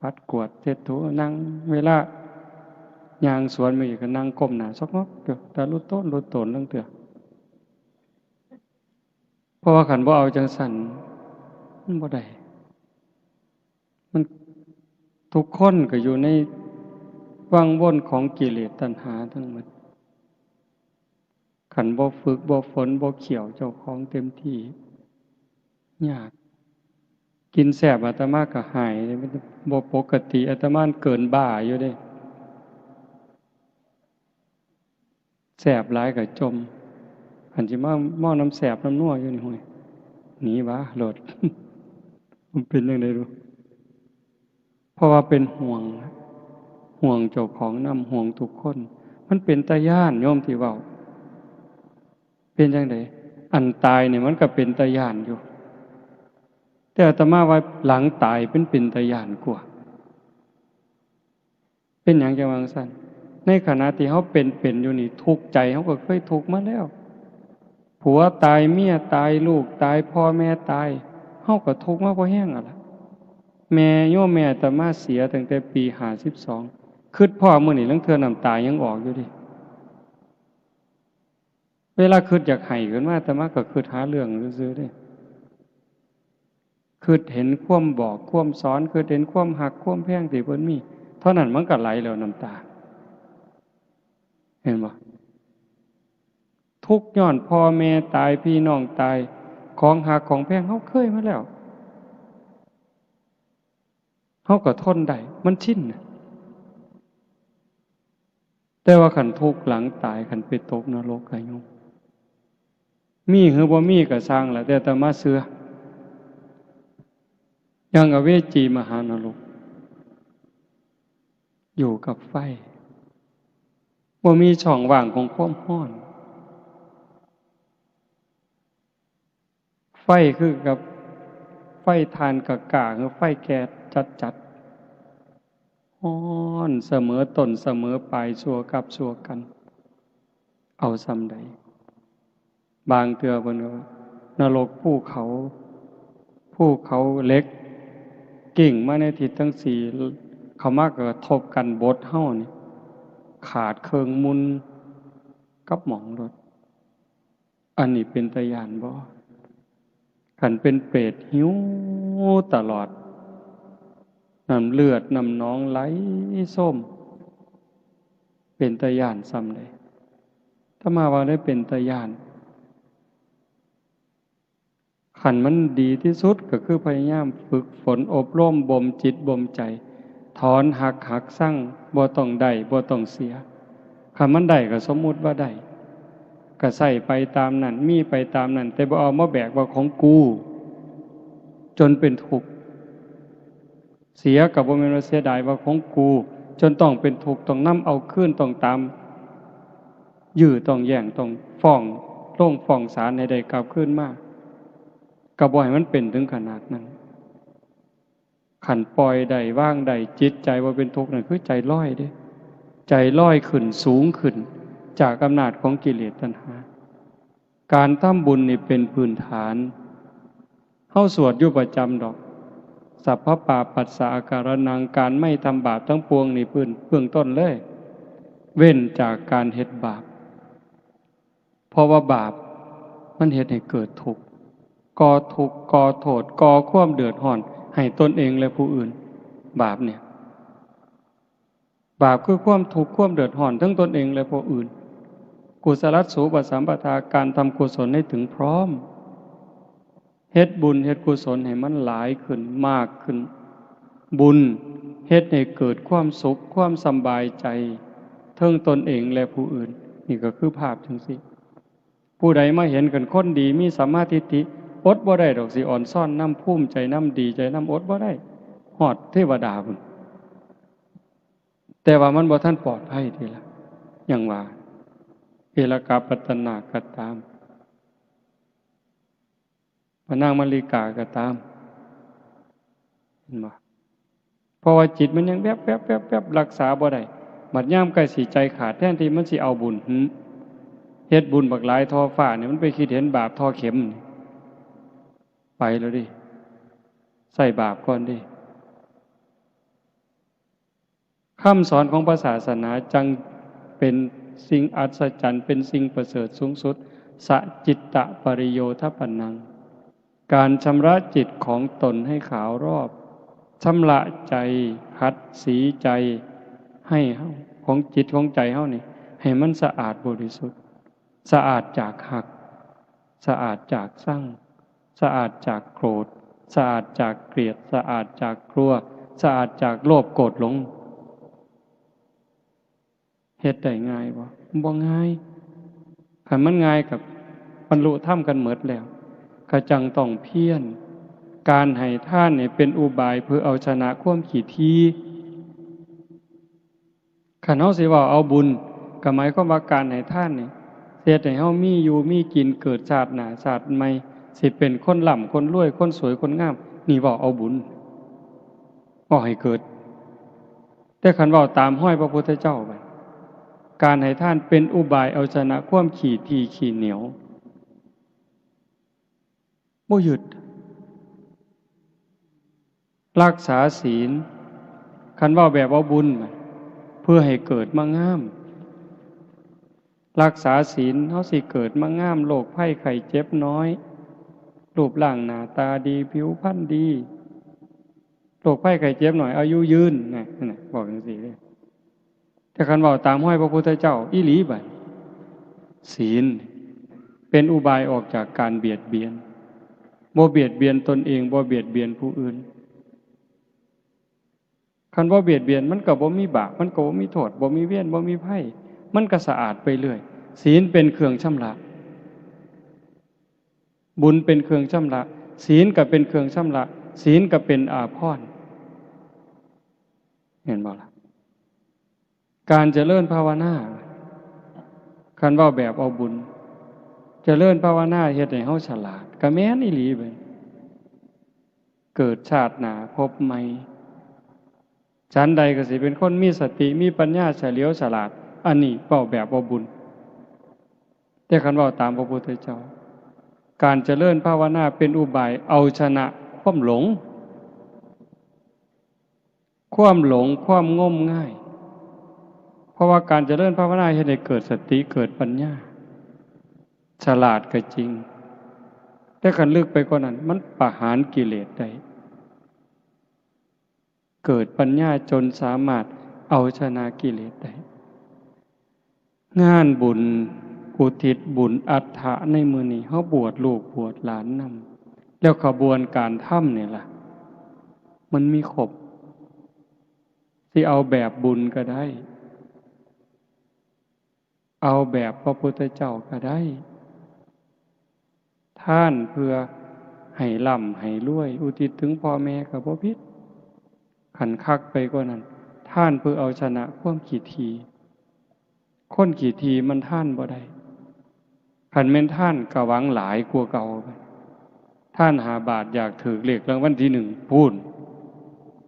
ปัดกวาดเช็ดถู นั่ง เวลาย่างสวนมาอีกก็นั่งก้มหน้าซอกงอกอยู่ ตาลุโตนลุโตนลางเทื่อ เพราะว่าคันบ่เอาจั่งซั้น มันบ่ได้ มัน ทุกคนก็อยู่ในวังวนของกิเลสตัณหาทั้งหมด คันบ่ฝึก บ่ฝน บ่เคี่ยวเจ้าของเต็มที่ ยาก กินแซ่บอาตมาก็ฮ้าย มันบ่ปกติ อาตมาเกินบ้าอยู่เด้ แซ่บหลายก็จ่ม คันสิมาเมานำแซ่บนำนัวอยู่นี่ ห้วย หนีวะโลด มันเป็นจั่งใด๋บุ เพราะว่าเป็นห่วง ห่วงเจ้าของนำ ห่วงทุกคน มันเป็นตาย้าน โยมที่เว้า เป็นจั่งใด๋ อันตายนี่มันก็เป็นตาย้านอยู่ แต่อาตมาว่าหลังตายมันเป็นตาย้านกว่า เป็นหยังจั่งว่าจั่งซั้น ในขณะที่เฮาเป็นๆ อยู่นี่ ทุกข์ใจเฮาก็เคยทุกข์มาแล้ว ผัวตาย เมียตาย ลูกตาย พ่อแม่ตาย เฮาก็ทุกข์มาพอแฮงแล้วล่ะ แม่ โยมแม่อาตมาเสียตั้งแต่ปีห้าสิบสอง คิดพ้อมื้อนี้ลางเทื่อน้ำตายังออกอยู่เด้ เวลาคิดอยากไห้ขึ้นมา อาตมาก็คิดหาเรื่องซื่อๆ เด้ คิดเห็นความบอกความสอน คิดเห็นความฮักความแพงที่เพิ่นมี เท่านั้นมันก็ไหลแล้วน้ำตา เห็นบ่ ทุกข์ย้อนพ่อแม่ตาย พี่น้องตาย ของฮักของแพงเฮาเคยมาแล้ว เฮาก็ทนได้ มันชินน่ะ แต่ว่าคันทุกข์หลังตาย คันไปตกนรกอะโยม มีหรือบ่มีก็ซ่างล่ะ แต่อาตมาเชื่อ อย่างอเวจีมหานรก อยู่กับไฟ บ่มีช่องว่างของความร้อน ไฟคือกับไฟถ่านกล้าๆ หรือไฟแก๊สจัดๆ ร้อนเสมอต้นเสมอปลาย ชั่วกับชั่วกัน เอาส่ำใด บางเทื่อเพิ่นก็ว่านรกภูเขา ภูเขาเหล็ก กิ่งมาในทิศทั้งสี่ เข้ามาก็กระทบกันบดเฮานี่ ขาดเคิ่งมุนกับหม่องโลด อันนี้เป็นตาย้านบ่ คันเป็นเปรตหิวตลอด น้ำเลือดน้ำหนองไหลโซม เป็นตาย้านส่ำใด๋ อาตมาว่าได้เป็นตาย้าน คันมันดีที่สุดก็คือพยายามฝึกฝนอบรมบ่มจิตบ่มใจ ถอนฮัก หักชัง บ่ต้องได้บ่ต้องเสีย คันมันได้ก็สมมุติว่าได้ ก็ใช้ไปตามนั้น มีไปตามนั้น แต่บ่เอามาแบกว่าของกู จนเป็นทุกข์ เสียก็บ่แม่นว่าเสียดายว่าของกู จนต้องเป็นทุกข์ ต้องนำเอาคืน ต้องตามยื้อ ต้องแย่ง ต้องฟ้อง ลงฟ้องศาลให้ได้กลับคืนมา ก็บ่ให้มันเป็นถึงขนาดนั้น คันปล่อยได้ วางได้ จิตใจบ่เป็นทุกข์นั่นคือใจลอยเด้ ใจลอยขึ้นสูงขึ้น จากอำนาจของกิเลสตัณหา การทำบุญนี่เป็นพื้นฐาน เฮาสวดอยู่ประจำดอก สัพพปาปัสสะอาการนัง การไม่ทำบาปทั้งปวงนี่พื้น เบื้องต้นเลย เว้นจากการเฮ็ดบาป เพราะว่าบาปมันเฮ็ดให้เกิดทุกข์ ก่อทุกข์ ก่อโทษ ก่อความเดือดร้อนให้ตนเองและผู้อื่น บาปเนี่ย บาปคือความทุกข์ความเดือดร้อนทั้งตนเองและผู้อื่น กุศลสูปสัมปทา การทำกุศลให้ถึงพร้อม เฮ็ดบุญเฮ็ดกุศลให้มันหลายขึ้นมากขึ้น บุญเฮ็ดให้เกิดความสุขความสำบายใจเทิงตนเองและผู้อื่น นี่ก็คือภาพจังซี่ ผู้ใดมาเห็นกันคนดีมีสัมมาทิฏฐิ อดบ่ได้ดอกสิอ่อนซ้อนนำ ภูมิใจนำ ดีใจนำ อดบ่ได้ ฮอดเทวดาพุ้น แต่ว่ามันบ่ทันปลอดภัยทีละ อย่างว่า เอลกาปัตตนาก็ตาม พระนางมัลลิกาก็ตาม เห็นบ่ เพราะว่าจิตมันยังแวบๆๆๆ รักษาบ่ได้ บัดยามใกล้สิใจขาด แทนที่มันสิเอาบุญ หึ เฮ็ดบุญบักหลายท่อฟ้านี่ มันไปคิดเห็นบาปท่อเข็มนี่ ไปแล้วเด้ ใส่บาปก่อนเด้ คำสอนของพระศาสนาจั่งเป็นสิ่งอัศจรรย์ เป็นสิ่งประเสริฐสูงสุด สะจิตตะปริโยทปนัง การชำระจิตของตนให้ขาวรอบ ชำระใจ ขัดสีใจ ให้เฮา ของจิตของใจเฮานี่ ให้มันสะอาดบริสุทธิ์ สะอาดจากฮัก สะอาดจากซัง สะอาดจากโกรธ สะอาดจากเกลียด สะอาดจากกลัว สะอาดจากโลภโกรธหลง เฮ็ดได้ง่ายบ่ บ่ง่าย คันมันง่ายก็บรรลุธรรมกันหมดแล้ว ก็จั่งต้องเพียร การให้ทานนี่เป็นอุบายเพื่อเอาชนะความขี้ถี่ คันเฮาสิเว้าเอาบุญ ก็หมายความว่าการให้ทานนี่ เฮ็ดให้เฮามีอยู่มีกิน เกิดชาติหน้าชาติใหม่ สิเป็นคนร่ำคนรวย คนสวยคนงาม นี่เว้าเอาบุญ เว้าให้เกิด แต่คันเว้าตามฮอยพระพุทธเจ้าบัด การให้ทานเป็นอุบายเอาชนะความขี้ถี่ขี้เหนียว บ่ยึด รักษาศีล คันเว้าแบบเอาบุญ เพื่อให้เกิดมางาม รักษาศีล เฮาสิเกิดมางาม โรคภัยไข้เจ็บน้อย รูปร่างหน้าตาดี ผิวพรรณดี โรคภัยไข้เจ็บน้อย อายุยืน นะ นั่นน่ะ บอกจั่งซี้เด้ แต่คันเว้าตามฮอยพระพุทธเจ้าอีหลีบัด ศีลเป็นอุบายออกจากการเบียดเบียน บ่เบียดเบียนตนเอง บ่เบียดเบียนผู้อื่น คันบ่เบียดเบียนมันก็บ่มีบาป มันก็บ่มีโทษ บ่มีเวร บ่มีภัย มันก็สะอาดไปเรื่อย ศีลเป็นเครื่องชำระ บุญเป็นเครื่องชำระ ศีลก็เป็นเครื่องชำระ ศีลก็เป็นอาภรณ์ เห็นบ่ล่ะ การเจริญภาวนา คันเว้าแบบเอาบุญ เจริญภาวนาเฮ็ดให้เฮาฉลาด ก็แม่นอีหลีเบิ่ง เกิดชาติหน้าพบใหม่ ฉันใดก็สิเป็นคนมีสติ มีปัญญาเฉลียวฉลาด อันนี้เว้าแบบเอาบุญ แต่คันเว้าตามพระพุทธเจ้า การเจริญภาวนาเป็นอุบายเอาชนะความหลง ความหลง ความงมงาย เพราะว่าการเจริญภาวนาเฮ็ดให้เกิดสติ เกิดปัญญา ฉลาดก็จริง แต่คันลึกไปกว่านั้น มันประหารกิเลสได้ เกิดปัญญาจนสามารถเอาชนะกิเลสได้ งานบุญอุทิศบุญอัฐะในมื้อนี้ เฮาบวชลูกบวชหลานนำ แล้วขบวนการทำนี่ล่ะ มันมีครบ สิเอาแบบบุญก็ได้ เอาแบบพระพุทธเจ้าก็ได้ ทานเพื่อให้ร่ำให้รวย อุทิศถึงพ่อแม่ก็บ่ผิด คันคักไปกว่านั้น ทานเพื่อเอาชนะความขี้ถี่ คนขี้ถี่มันทานบ่ได้ คันแม่นทานก็หวังหลายกว่าเก่า ทานห้าบาทอยากถืกเลขรางวัลที่หนึ่งพู้น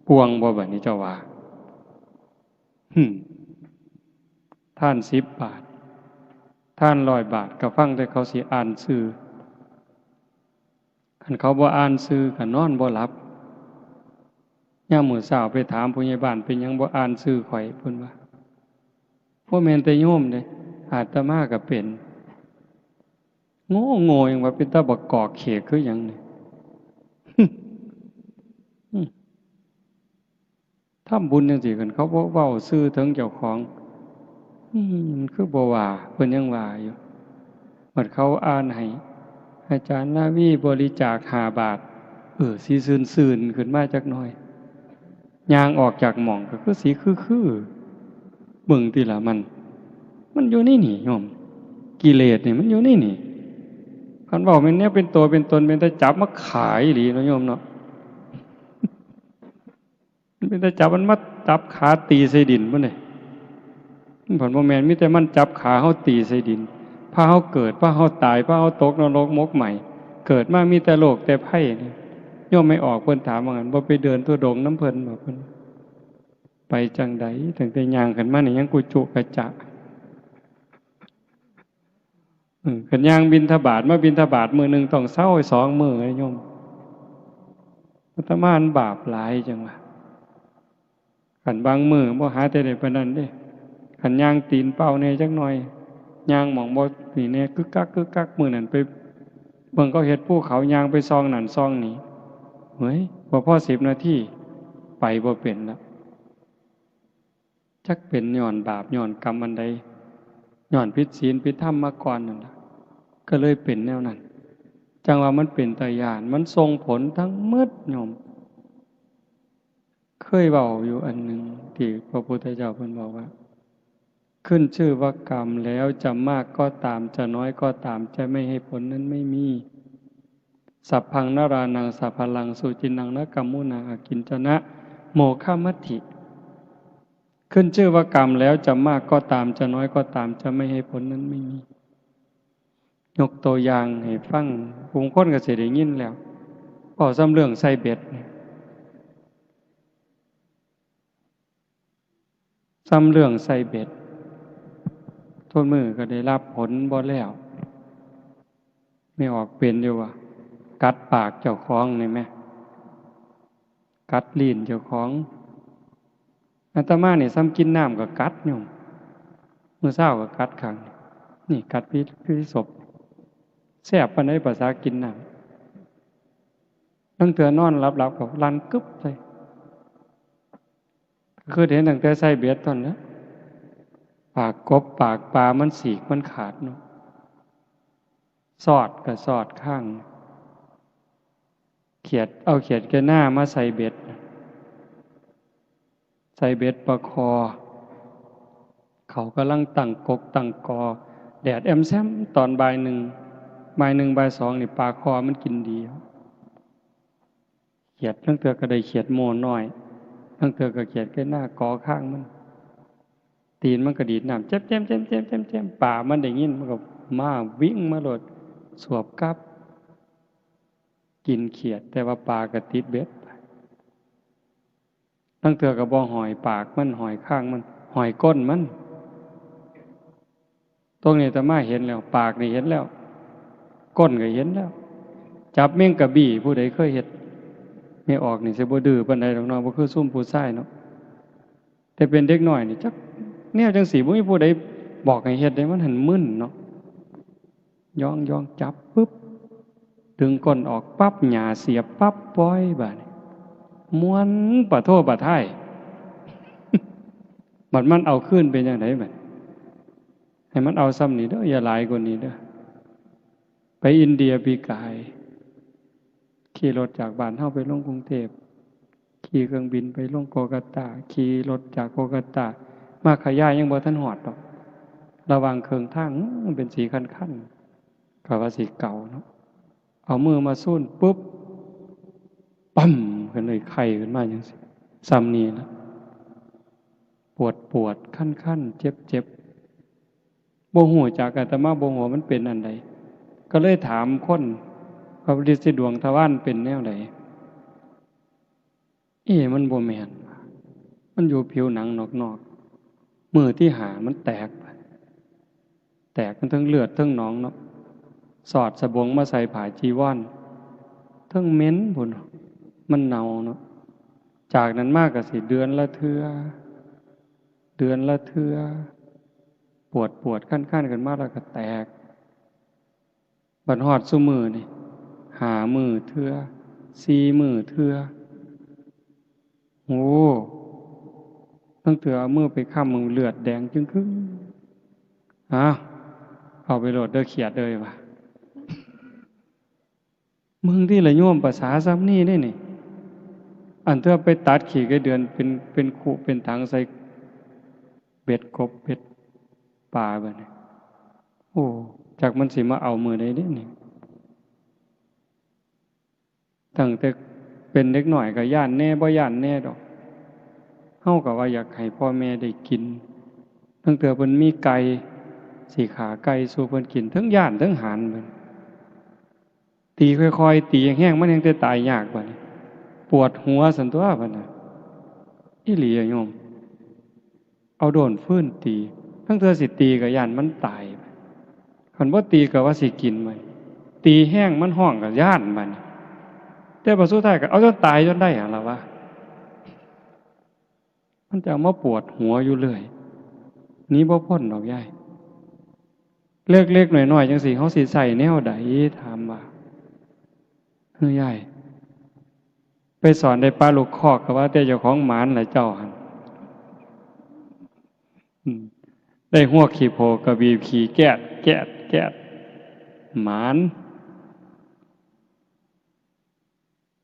ป่วงบ่บัดนี้เจ้าว่า หึ ทานสิบบาท ทานร้อยบาท ก็ฟังแต่เขาสิอ่านชื่อ คันเขาบ่อ่านชื่อก็นอนบ่หลับ ยามมื้อเช้าไปถามผู้ใหญ่บ้าน เป็นหยังบ่อ่านชื่อข้อย เพิ่นว่า บ่แม่นแต่โยมเด้ อาตมาก็เป็น โง่โง่หยังว่าเป็นตาบักกอกเขกคือหยังนี่ ทำบุญจังซี่ คันเขาบ่เว้าชื่อถึงเจ้าของ อืม คือบ่ว่า เพิ่นยังว่าอยู่ บัดเขาอ่านให้ อาจารย์ลาวีบริจาคห้าบาท เออ สิซื่นๆ ขึ้นมาจักหน่อย ย่างออกจากหม่องก็คือสิคือๆ เบิ่งติล่ะมัน มันอยู่ในนี่โยม กิเลสนี่มันอยู่ในนี่ คันเว้าแม่นแนวเป็นตัวเป็นตน เป็นตาจับมาขายอีหลีเนาะโยมเนาะ มันเป็นตาจับมันมาจับขาตีใส่ดินพุ้นเด้ มันผัดบ่แม่น มีแต่มันจับขาเฮาตีใส่ดิน พาเฮาเกิด พาเฮาตาย พาเฮาตกนรกหมกไหม้ เกิดมามีแต่โรคแต่ภัยนี่ โยมไม่ออกเพิ่นถามว่างั้น บ่ไปเดินธุดงค์นำเพิ่นบ่ เพิ่น ไปจั่งใด ตั้งแต่ย่างขึ้นมานี่ยังกุจุกะจะ อืม คันย่างบิณฑบาต มาบิณฑบาตมื้อหนึ่งต้องเซาสองมื้อเลยโยม อาตมามันบาปหลายจังวะ คันบางมื้อบ่หาแต่ได้ปานนั้นเด้ คันย่างตีนเปล่าแหน่จักหน่อย ย่างหม่องบ่นี่แหน่ กึกกักกึกกัก มื้อนั้นไปเบิ่งเขาเฮ็ดภูเขา ย่างไปซองนั่นซองนี่ เฮ้ย บ่พอสิบนาที ไปบ่เป็นละ จักเป็นย้อนบาปย้อนกรรมอันใด ย้อนผิดศีลผิดธรรมมาก่อนนั่นล่ะ ก็เลยเป็นแนวนั้น จั่งว่ามันเป็นตาย้าน มันส่งผลทั้งหมดโยม เคยเว้าอยู่อันหนึ่งที่พระพุทธเจ้าเพิ่นบอกว่า ขึ้นชื่อว่ากรรมแล้ว จะมากก็ตาม จะน้อยก็ตาม จะไม่ให้ผลนั้นไม่มี สัพพังนรานังสัพพะลัง สุจินนังนะกัมมุนา อากิญจนะ โมฆะมัตถิ ขึ้นชื่อว่ากรรมแล้ว จะมากก็ตาม จะน้อยก็ตาม จะไม่ให้ผลนั้นไม่มี ยกตัวอย่างให้ฟัง บางคนก็สิได้ยินแล้ว เว้าส่ำเรื่องใส่เบ็ดนี่ ส่ำเรื่องใส่เบ็ด ทุกมื้อก็ได้รับผลบ่แล้ว แม่ออกเป็นอยู่ว่า กัดปากเจ้าของนี่แหม กัดลิ้นเจ้าของ อาตมานี่ส่ำกินน้ำก็กัดโยม มื้อเช้าก็กัดข้าง นี่กัดพิษ พิษสบ แซ่บปานใดภาษากินน้ำ ลางเทื่อนอนหลับๆ ก็ลั่นกึบใส่ คือเห็นตั้งแต่ใส่เบ็ดตอนนั้น ปากกบปากปลามันสีกมันขาดเนาะ สอดก็สอดข้าง เขียด เอาเขียดแกหน้ามาใส่เบ็ด ใส่เบ็ดปลาคอ เขากำลังตั้งกกตั้งกอ แดดแอมแซมตอนบ่ายหนึ่ง บ่ายหนึ่งบ่ายสองนี่ปลาคอมันกินดี เขียดลางเทื่อก็ได้เขียดโม่น้อย ลางเทื่อก็เขียดแกหน้ากอข้างมัน ตีนมันก็ดีดน้ำ แจ้มๆๆๆๆ ปลามันได้ยินมันก็มาวิ่งมาโลด สวบกลับ กินเขียด แต่ว่าปลาก็ติดเบ็ดไป ลางเทื่อก็บ่ห้อยปากมัน ห้อยข้างมัน ห้อยก้นมัน ตรงนี้อาตมาเห็นแล้ว ปากนี่เห็นแล้ว ก้นก็เห็นแล้ว จับแมงกะบี้ ผู้ใดเคยเฮ็ด แม่ออกนี่สิบ่ดื้อปานใดดอกเนาะ บ่คือซุมผู้ชายเนาะ แต่เป็นเด็กน้อยนี่จักแนวจั่งซี้ บ่มีผู้ใดบอกให้เฮ็ดเด้ มันหั้นมึนเนาะ ย้องๆ จับปึ๊บ ดึงก้นออกปั๊บ หญ้าเสียบปั๊บ ปล่อย บาดนี้ ม่วนปะโท้ปะท้าย บัดมันเอาคืนเป็นจั่งใดบัด ให้มันเอาส่ำนี้เด้อ อย่าหลายกว่านี้เด้อ ไปอินเดียปีกาย ขี่รถจากบ้านเฮาไปลงกรุงเทพฯ ขี่เครื่องบินไปลงโกลกัตตา ขี่รถจากโกลกัตตา มาขยายยังบ่ทันฮอดดอก ระหว่างเครื่องทาง อื้อ มันเป็นสีคันๆ ก็ว่าสิเก่าเนาะ เอามือมาซูนปุ๊บ ปั๊ม ขึ้นเลย ไข้ขึ้นมาจั่งซี้ ส่ำนี้ล่ะ ปวดปวด คันๆ เจ็บๆ บ่ฮู้จัก อาตมาบ่ฮู้ว่ามันเป็นอันใด ก็เลยถามคน ว่าฤทธิ์สีดวงทวารเป็นแนวใด เอ๊ะ มันบ่แม่น มันอยู่ผิวหนังนอก มื้อที่ห้ามันแตก แตกมันทั้งเลือดทั้งหนองเนาะ สอดสบงมาใส่ผ้าจีวร ทั้งเหม็นพุ้น มันเน่าเนาะ จากนั้นมาก็สิเดือนละเทื่อ เดือนละเทื่อ ปวดปวดคันคันขึ้นมาแล้วก็แตก บัดฮอดซุมื้อนี่ ห้ามื้อเทื่อ สี่มื้อเทื่อ โอ้ ตั้งแต่เอามือไปค้ำมันเลือดแดงจึงครึ่ง อ้าว เอาไปโลดเด้อเขียดเอ้ยว่ะ มึงที่ละโยม ภาษาซ้ำนี่ได้นี่ อันเทื่อไปตัดขี้ไก่เดือนเป็น เป็นคุเป็นถังใส่เบ็ดกบเบ็ดปลาบัดนี้ โอ้ จักมันสิมาเอามื้อใดเด้นี่ ตั้งแต่เป็นเด็กน้อยก็ย้านแหน่บ่ย้านแหน่ดอก เฮาก็ว่าอยากให้พ่อแม่ได้กิน ตั้งแต่เพิ่นมีไก่ สิฆ่าไก่สู่เพิ่นกิน ทั้งย้านทั้งหานเพิ่น ตีค่อยๆ ตีแฮงๆ มันแฮงแต่ตายยากบัดนี้ ปวดหัวซั่นตั๊วบัดน่ะ อีหลีอะโยม เอาด้นฟืนตี ทั้งเทื่อสิตีก็ย้านมันตาย คันบ่ตีก็ว่าสิกินมัน ตีแฮงมันฮ้องก็ย้านมัน แต่บัดสุดท้ายก็เอาจนตายจนได้หั่นล่ะวะ มันจะเอามาปวดหัวอยู่เรื่อย หนีบ่พ้นดอกยาย เล็กๆ น้อยๆ จังซี้ เฮาสิใช้แนวใด ถามว่า เฮ้ยยาย ไปสอนได้ปลาลูกคอกก็ว่าแต่เจ้าของหมานล่ะเจ้าหั่น อืม ได้ฮวกขี้โพกก็บีบขี้แก๊ด แก๊ด แก๊ด หมาน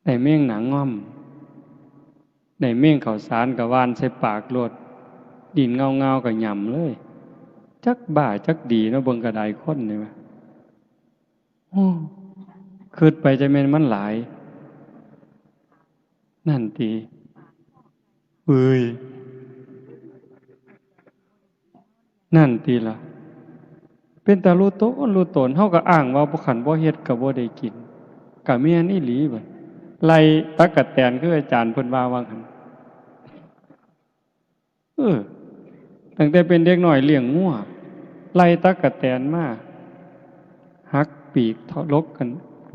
ได้แมงหนางง่อม ได้แมงข้าวสารก็หว่านใส่ปากโลด ดิ้นเงาๆ ก็หย่ำเลย จักบ้าจักดีเนาะ เบิ่งกระไดคนนี่วะ โอ้ คิดไปจะแม่นมันหลาย นั่นติ เอ้ย นั่นติล่ะ เป็นตารู้ตนรู้ตน เฮาก็อ้างว่าบ่ คันบ่เฮ็ดก็บ่ได้กิน ก็แม่นอีหลีบัด ไล่ตั๊กแตนคืออาจารย์เพิ่นว่าว่าหั่น เออ ตั้งแต่เป็นเด็กน้อยเลี้ยงงัว ไล่ตั๊กแตนมา หักปีก ทะลกกัน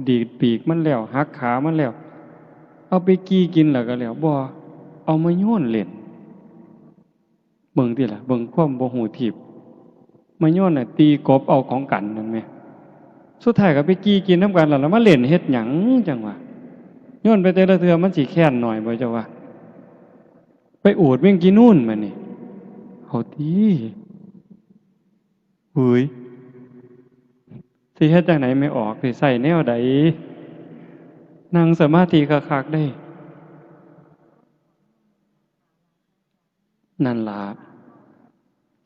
ดีดปีกมันแล้ว หักขามันแล้ว เอาไปกี่กินแล้วก็แล้ว บ่ เอามาโยนเล่น เบิ่งติล่ะ เบิ่งความบ่ฮู้ทีบ มาโยนน่ะ ตีกบเอาของกันนั่นแหม สุดท้ายก็ไปกี่กินนำกันแล้ว แล้วมาเล่นเฮ็ดหยังจั่งวะ โยนไปแต่ละเทื่อมันสิแค้นน้อยบ่เจ้าว่า ไปอูดแมงจีนูนมานี่ เอาติ เฮ้ย สิเฮ็ดจั่งใด๋ไม่ออก สิใช้แนวใด๋ นั่งสมาธิคักๆ เด้ นั่นล่ะ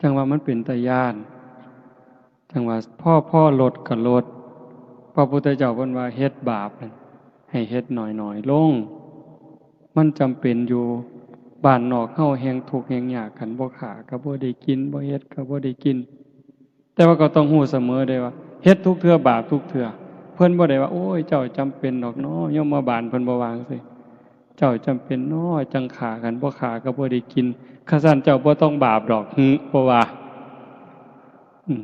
จั่งว่ามันเป็นตาย้าน จั่งว่าพอ พอลดก็ลด พระพุทธเจ้าเพิ่นว่าเฮ็ดบาปนั่น ให้เฮ็ดน้อยๆ ลง มันจำเป็นอยู่ บ้านนอกเฮาแฮ่งทุกข์แฮ่งยาก คันบ่ฆ่าก็บ่ได้กิน บ่เฮ็ดก็บ่ได้กิน แต่ว่าก็ต้องฮู้เสมอเด้ว่า เฮ็ดทุกเทื่อบาปทุกเทื่อ เพิ่นบ่ได้ว่า โอ้ย เจ้าจำเป็นดอกเนาะ ยมบาลเพิ่นบ่ว่าจั่งซี้ เจ้าจำเป็นเนาะ จั่งฆ่า คันบ่ฆ่าก็บ่ได้กิน คันซั้นเจ้าบ่ต้องบาปดอก หึ บ่ว่า อืม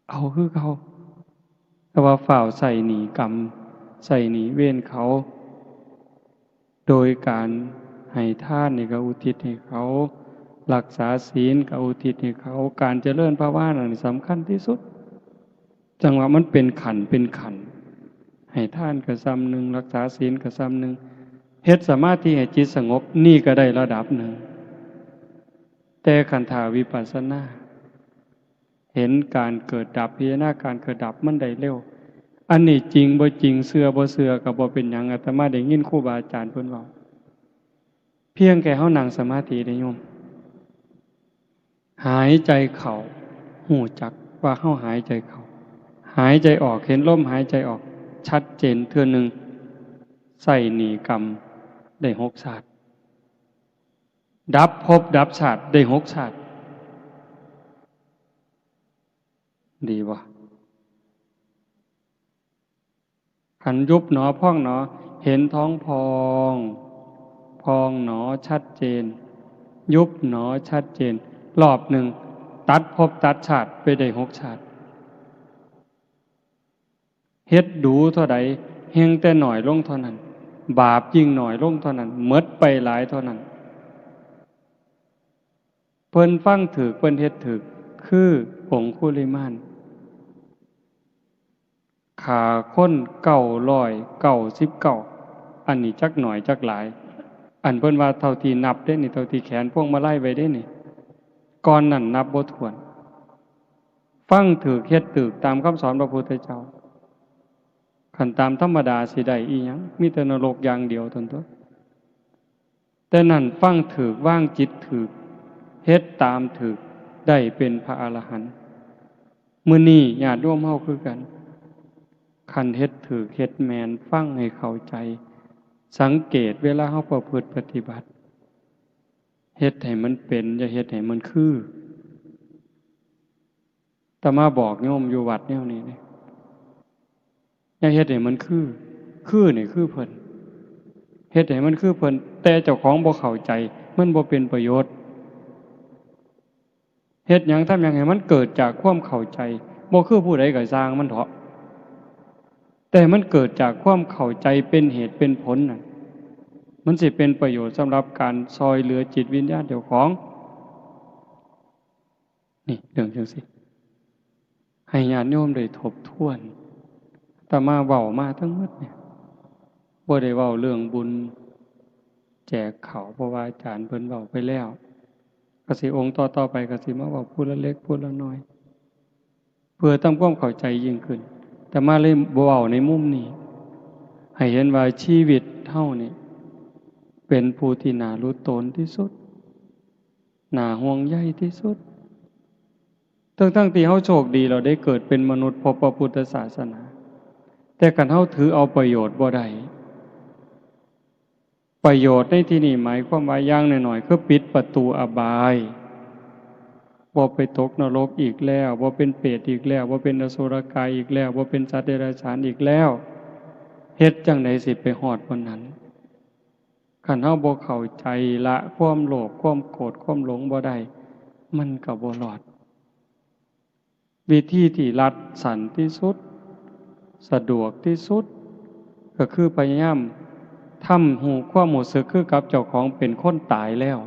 เอาคือเก่า แต่ว่าฟ้าวใช้หนี้กรรม ใช้หนี้เวรเขา โดยการให้ทานนี่ก็อุทิศให้เขา รักษาศีลก็อุทิศให้เขา การเจริญภาวนานี่สำคัญที่สุด จั่งว่ามันเป็นขั้นเป็นขั้น ให้ทานก็ส่ำหนึ่ง รักษาศีลก็ส่ำหนึ่ง เฮ็ดสมาธิให้จิตสงบ นี่ก็ได้ระดับหนึ่ง แต่คันถ้าวิปัสสนา เห็นการเกิดดับ พิจารณาการเกิดดับมันได้เร็ว อันนี้จริงบ่จริง เชื่อบ่เชื่อก็บ่เป็นหยัง อาตมาได้ยินครูบาอาจารย์เพิ่นเว้า เพียงแค่เฮานั่งสมาธิเด้โยม หายใจเข้า ฮู้จักว่าเฮาหายใจเข้า หายใจออก เห็นลมหายใจออก ชัดเจนเทื่อหนึ่ง ใช้หนี้กรรมได้หกชาติ ดับภพดับชาติได้หกชาติ ดีบ่ คันยุบหนอพองหนอ เห็นท้องพอง พองหนอชัดเจน ยุบหนอชัดเจน รอบหนึ่ง ตัดภพตัดชาติไปได้หกชาติ เฮ็ดดูเท่าใด แฮ่งแต่น้อยลงเท่านั้น บาปยิ่งน้อยลงเท่านั้น หมดไปหลายเท่านั้น เพิ่นฟังถูก เพิ่นเฮ็ดถูก คือองคุลิมาน ฆ่าคนเก้าร้อยเก้าสิบเก้า อันนี้จักน้อยจักหลาย อันเพิ่นว่าเท่าที่นับเด้นี่ เท่าที่แขวนพวงมาลัยไว้เด้นี่ ก่อนนั้นนับบ่ถ้วน ฟังถูก เฮ็ดถูกตามคำสอนพระพุทธเจ้า คันตามธรรมดาสิได้อีหยัง มีแต่นรกอย่างเดียวเท่านั้นตั๊ว แต่นั้นฟังถูก วางจิตถูก เฮ็ดตามถูก ได้เป็นพระอรหันต์ มื้อนี้ญาติโยมเฮาคือกัน คันเฮ็ดถูก เฮ็ดแม่น ฟังให้เข้าใจ สังเกตเวลาเฮาประพฤติปฏิบัติ เฮ็ดให้มันเป็น อย่าเฮ็ดให้มันคือ อาตมาบอกโยมอยู่วัดแนวนี้เด้ อย่าเฮ็ดให้มันคือ คือนี่คือเพิ่น เฮ็ดให้มันคือเพิ่น แต่เจ้าของบ่เข้าใจ มันบ่เป็นประโยชน์ เฮ็ดหยังทำหยังให้มันเกิดจากความเข้าใจ บ่คือผู้ใดก็ซ่างมันเถาะ แต่มันเกิดจากความเข้าใจเป็นเหตุเป็นผลน่ะ มันสิเป็นประโยชน์สำหรับการซ่อยเหลือจิตวิญญาณเจ้าของ นี่เรื่องจั่งซี้ ให้ญาติโยมได้ทบทวน อาตมาเว้ามาทั้งหมดเนี่ย บ่ได้เว้าเรื่องบุญแจกข้าว เพราะว่าอาจารย์เพิ่นเว้าไปแล้ว ก็สิองค์ต่อๆไปก็สิมาเว้าผู้ละเล็กผู้ละน้อย เพื่อทำความเข้าใจยิ่งขึ้น อาตมาเลยเว้าในมุมนี้ ให้เห็นว่าชีวิตเฮานี่ เป็นผู้ที่น่าหลุดโตนที่สุด น่าห่วงใยที่สุด ทั้งๆที่เฮาโชคดี เราได้เกิดเป็นมนุษย์พบพระพุทธศาสนา แต่คันเฮาถือเอาประโยชน์บ่ได้ ประโยชน์ในที่นี้หมายความว่าอย่างน้อยๆ คือปิดประตูอบาย บ่ไปตกนรกอีกแล้ว บ่เป็นเปรตอีกแล้ว บ่เป็นอสุรกายอีกแล้ว บ่เป็นสัตว์เดรัจฉานอีกแล้ว เฮ็ดจั่งใดสิไปฮอดวันนั้น คันเฮาบ่เข้าใจละความโลภ ความโกรธ ความหลงบ่ได้ มันก็บ่รอด วิธีที่รัดสั้นที่สุด สะดวกที่สุด ก็คือพยายามทำฮู้ความรู้สึกคือกับเจ้าของเป็นคนตายแล้ว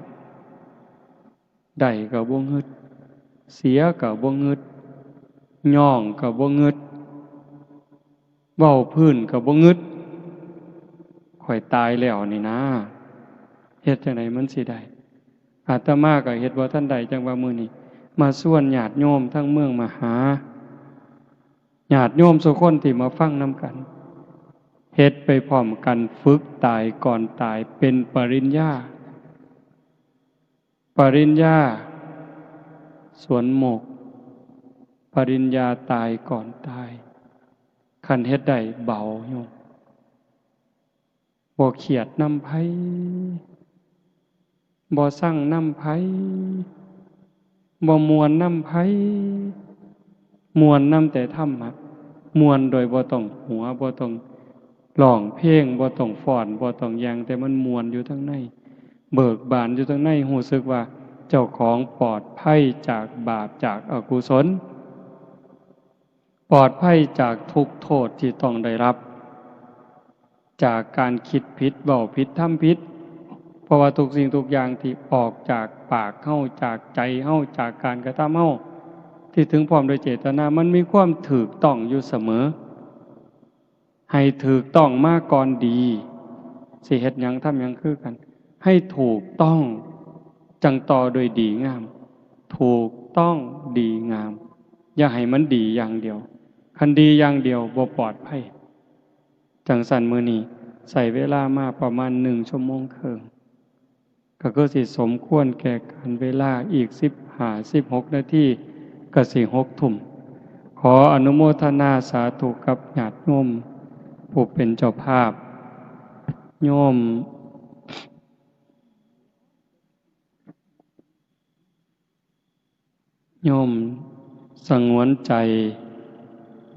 ได้ก็บ่งึด เสียก็บ่งึด ย้องก็บ่งึด เว้าพื้นก็บ่งึด ข้อยตายแล้วนี่นะ เฮ็ดจั่งใดมันสิได้ อาตมาก็เฮ็ดบ่ทันได้ จั่งว่ามื้อนี้มาชวนญาติโยมทั้งเมืองมหา ญาติโยมซุคนที่มาฟังนำกัน เฮ็ดไปพร้อมกัน ฝึกตายก่อนตาย เป็นปริญญา ปริญญาสวนโมกข์ ปริญญาตายก่อนตาย คันเฮ็ดได้เบาโยม บ่เครียดนำไผ บ่ซังนำไผ บ่ม่วนนำไผ ม่วนนำแต่ธรรมะ ม่วนโดยบ่ต้องหัว บ่ต้องร้องเพลง บ่ต้องฟ้อน บ่ต้องหยัง แต่มันม่วนอยู่ทางใน เบิกบานอยู่ทางใน รู้สึกว่าเจ้าของปลอดภัยจากบาป จากอกุศล ปลอดภัยจากทุกข์โทษที่ต้องได้รับ จากการคิดผิด เว้าผิด ทำผิด เพราะว่าทุกสิ่งทุกอย่างที่ออกจากปากเฮา จากใจเฮา จากการกระทำเฮา ที่ถึงพร้อมโดยเจตนา มันมีความถูกต้องอยู่เสมอ ให้ถูกต้องมาก่อนดี สิเฮ็ดหยังทำหยังคือกัน ให้ถูกต้อง จั่งต่อโดยดีงาม ถูกต้องดีงาม อย่าให้มันดีอย่างเดียว คันดีอย่างเดียวบ่ปลอดภัย จั่งซั้นมื้อนี้ใช้เวลามาประมาณหนึ่งชั่วโมงครึ่ง ก็คือสิสมควรแก่กาลเวลา อีกสิบห้า สิบหกนาทีก็สิหกทุ่ม ขออนุโมทนาสาธุกับญาติโยมผู้เป็นเจ้าภาพ โยม โยมสงวนใจ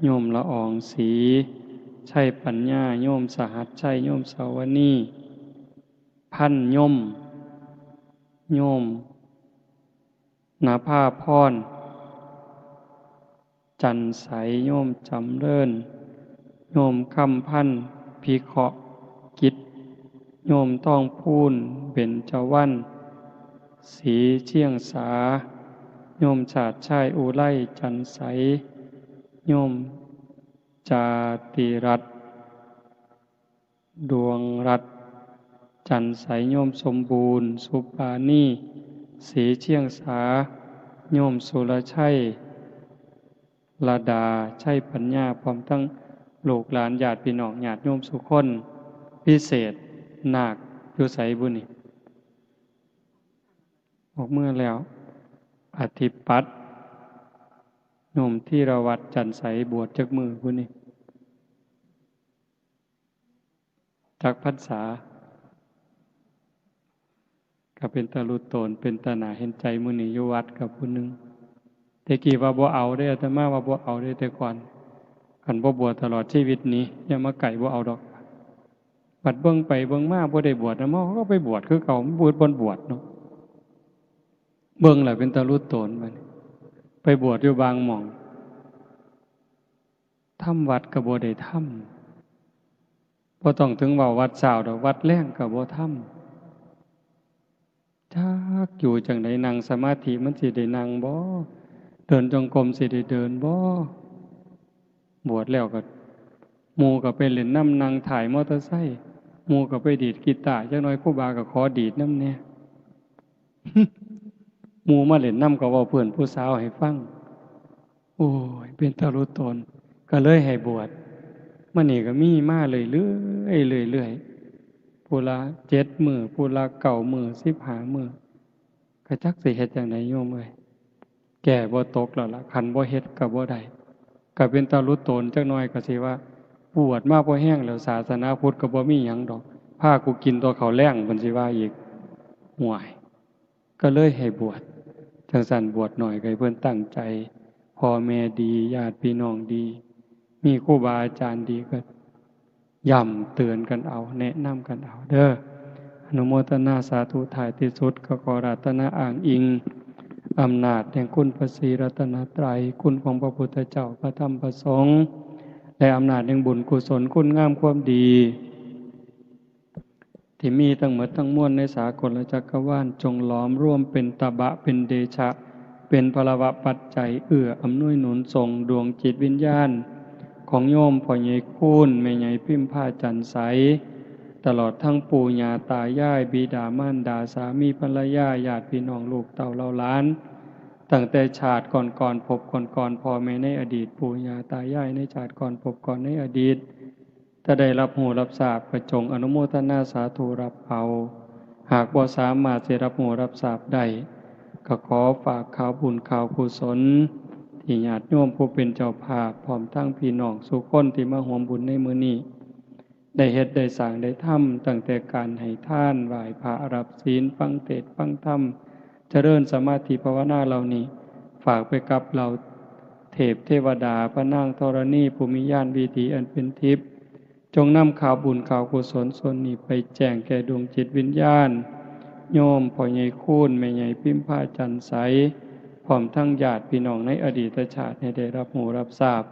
โยมละอองศรี ชัยปัญญา โยมสหัสชัย โยมสาวนี พันยม โยม นภาพร จันทร์ใส โยมจำเริญ โยมคำพันธ์ พิเคราะห์กิจ โยมทองพูน เบญจวรรณ ศรีเชียงสา โยมชาติชาย อุไร จันทร์ใส โยมจาติรัตน์ ดวงรัตน์ จันทร์ใส โยมสมบูรณ์ สุปานี ศรีเชียงสา โยมสุรชัย ระดา ชัยปัญญา พร้อมทั้งลูกหลานญาติพี่น้องญาติโยมสุคน พิเศษ นาคอยู่ไสบุนี่ ออกเมือแล้ว อธิปัตย์ โยมธีรวัตร จันทร์ใส บวชจักมื้อบุนี่ จักพรรษา ก็เป็นตาลุโตน เป็นตาหนาเห็นใจ มื้อนี้อยู่วัดกับผู้หนึ่ง แต่กี้ว่าบ่เอาเด้ อาตมาว่าบ่เอาเด้ แต่ก่อน คันบ่บวชตลอดชีวิตนี้ อย่ามาใกล้ บ่เอาดอก บัดเบิ่งไปเบิ่งมาบ่ได้บวชนะ หมอเขาก็ไปบวชคือเก่า มันบ่บวช บ่บวชเนาะ เบิ่งแล้วเป็นตาลุโตนบัดนี้ ไปบวชอยู่บางหม่อง ทำวัดก็บ่ได้ทำ บ่ต้องถึงเว้าวัดเช้าดอก วัดแลงก็บ่ทำ จักอยู่จั่งใด นั่งสมาธิมันสิได้นั่งบ่ เดินจงกรมสิได้เดินบ่ บวชแล้วก็ หมู่ก็ไปเล่นนำ นั่งท้ายมอเตอร์ไซค์ หมู่ก็ไปดีดกีตาร์ จักหน่อยครูบาก็ขอดีดนำแหน่ หมู่มาเล่นนำก็เว้าเพื่อนผู้สาวให้ฟัง โอ้ย เป็นตาลุโตน ก็เลยให้บวช มานี่ก็มีมาเรื่อยๆ เรื่อยๆ ผู้ละเจ็ดมื้อ ผู้ละเก้ามื้อ สิบห้ามื้อ ก็จักสิเฮ็ดจั่งใดโยมเอ้ย แก้บ่ตกแล้วล่ะ คันบ่เฮ็ดก็บ่ได้ ก็เป็นตาลุโตนจักหน่อยก็สิว่า บวชมาพอแฮงแล้ว ศาสนาพุทธก็บ่มีหยังดอก พากูกินแต่ข้าวแลง เพิ่นสิว่าอีก ห่วย ก็เลยให้บวช จั่งซั้นบวชหน่อยก็ให้เพิ่นตั้งใจ พ่อแม่ดี ญาติพี่น้องดี มีครูบาอาจารย์ดีก็ย้ำเตือนกันเอา แนะนำกันเอาเด้อ อนุโมทนาสาธุ ท้ายที่สุดก็ขออาราธนาอ้างอิง อำนาจแห่งคุณพระศรีรัตนตรัย คุณของพระพุทธเจ้า พระธรรม พระสงฆ์ และอำนาจแห่งบุญกุศล คุณงามความดี ที่มีทั้งหมดทั้งมวลในสากลจักรวาล จงหลอมรวมเป็นตบะ เป็นเดชะ เป็นพลวปัจจัย เอื้ออำนวยหนุนส่งดวงจิตวิญญาณ ของโยมพ่อใหญ่คูณ แม่ใหญ่พิมพา จันทร์ใส ตลอดทั้งปู่ย่าตายาย บิดามารดา สามีภรรยา ญาติพี่น้อง ลูกเต้าเหล่าหลาน ตั้งแต่ชาติก่อนๆ ภพก่อนๆ พ่อแม่ในอดีต ปู่ย่าตายายในชาติก่อน ภพก่อนในอดีต ถ้าได้รับรู้รับทราบก็จงอนุโมทนาสาธุรับเอา หากบ่สามารถสิรับรู้รับทราบได้ ก็ขอฝากข่าวบุญข่าวกุศล ที่ญาติโยมผู้เป็นเจ้าภาพ พร้อมทั้งพี่น้องสู่คนที่มาร่วมบุญในมื้อนี้ ได้เฮ็ดได้สร้างได้ทำ ตั้งแต่การให้ทาน ไหว้พระ รับศีล ฟังเทศน์ฟังธรรม เจริญสมาธิภาวนาเหล่านี้ ฝากไปกับเหล่าเทพเทวดา พระนางธรณี ผู้มีญาณวิถีอันเป็นทิพย์ จงนำข่าวบุญข่าวกุศลส่วนนี้ไปแจ้งแก่ดวงจิตวิญญาณ โยมพ่อใหญ่คูณ แม่ใหญ่พิมพา จันทร์ใส พร้อมทั้งญาติพี่น้องในอดีตชาติให้ได้รับรู้รับทราบ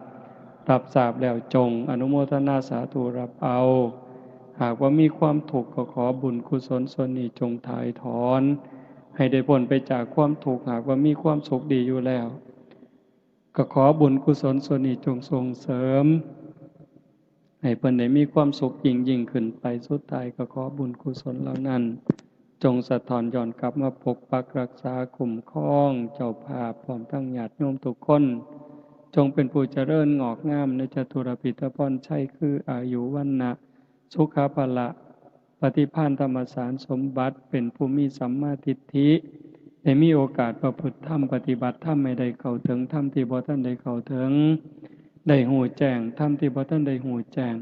รับทราบแล้วจงอนุโมทนาสาธุรับเอา หากว่ามีความทุกข์ก็ขอบุญกุศลส่วนนี้จงถ่ายถอน ให้ได้พ้นไปจากความทุกข์ หากว่ามีความสุขดีอยู่แล้ว ก็ขอบุญกุศลส่วนนี้จงส่งเสริม ให้เพิ่นได้มีความสุขยิ่งยิ่งขึ้นไป สุดท้ายก็ขอบุญกุศลเหล่านั้น จงสะท้อนย้อนกลับมาปกปักรักษาคุ้มครองเจ้าภาพ พร้อมทั้งญาติโยมทุกคน จงเป็นผู้เจริญงอกงามในจตุรพิธพรชัย คืออายุ วรรณะ สุขะ พละ ปฏิภาณ ธรรมสารสมบัติ เป็นผู้มีสัมมาทิฏฐิ ได้มีโอกาสประพฤติธรรม ปฏิบัติธรรม ให้ได้เข้าถึงธรรมที่บ่ทันได้เข้าถึง ได้ฮู้แจ้งธรรมที่บ่ทันได้ฮู้แจ้ง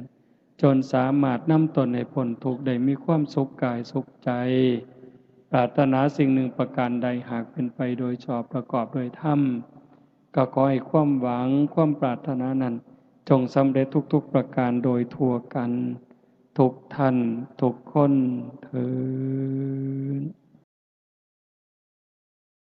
จนสามารถนำตนให้พ้นทุกข์ ได้มีความสุขกายสุขใจ ปรารถนาสิ่งหนึ่งประการใด หากเป็นไปโดยชอบประกอบโดยธรรม ก็ขอให้ความหวังความปรารถนานั้น จงสำเร็จทุกๆประการโดยทั่วกัน ทุกท่านทุกคนเทอญ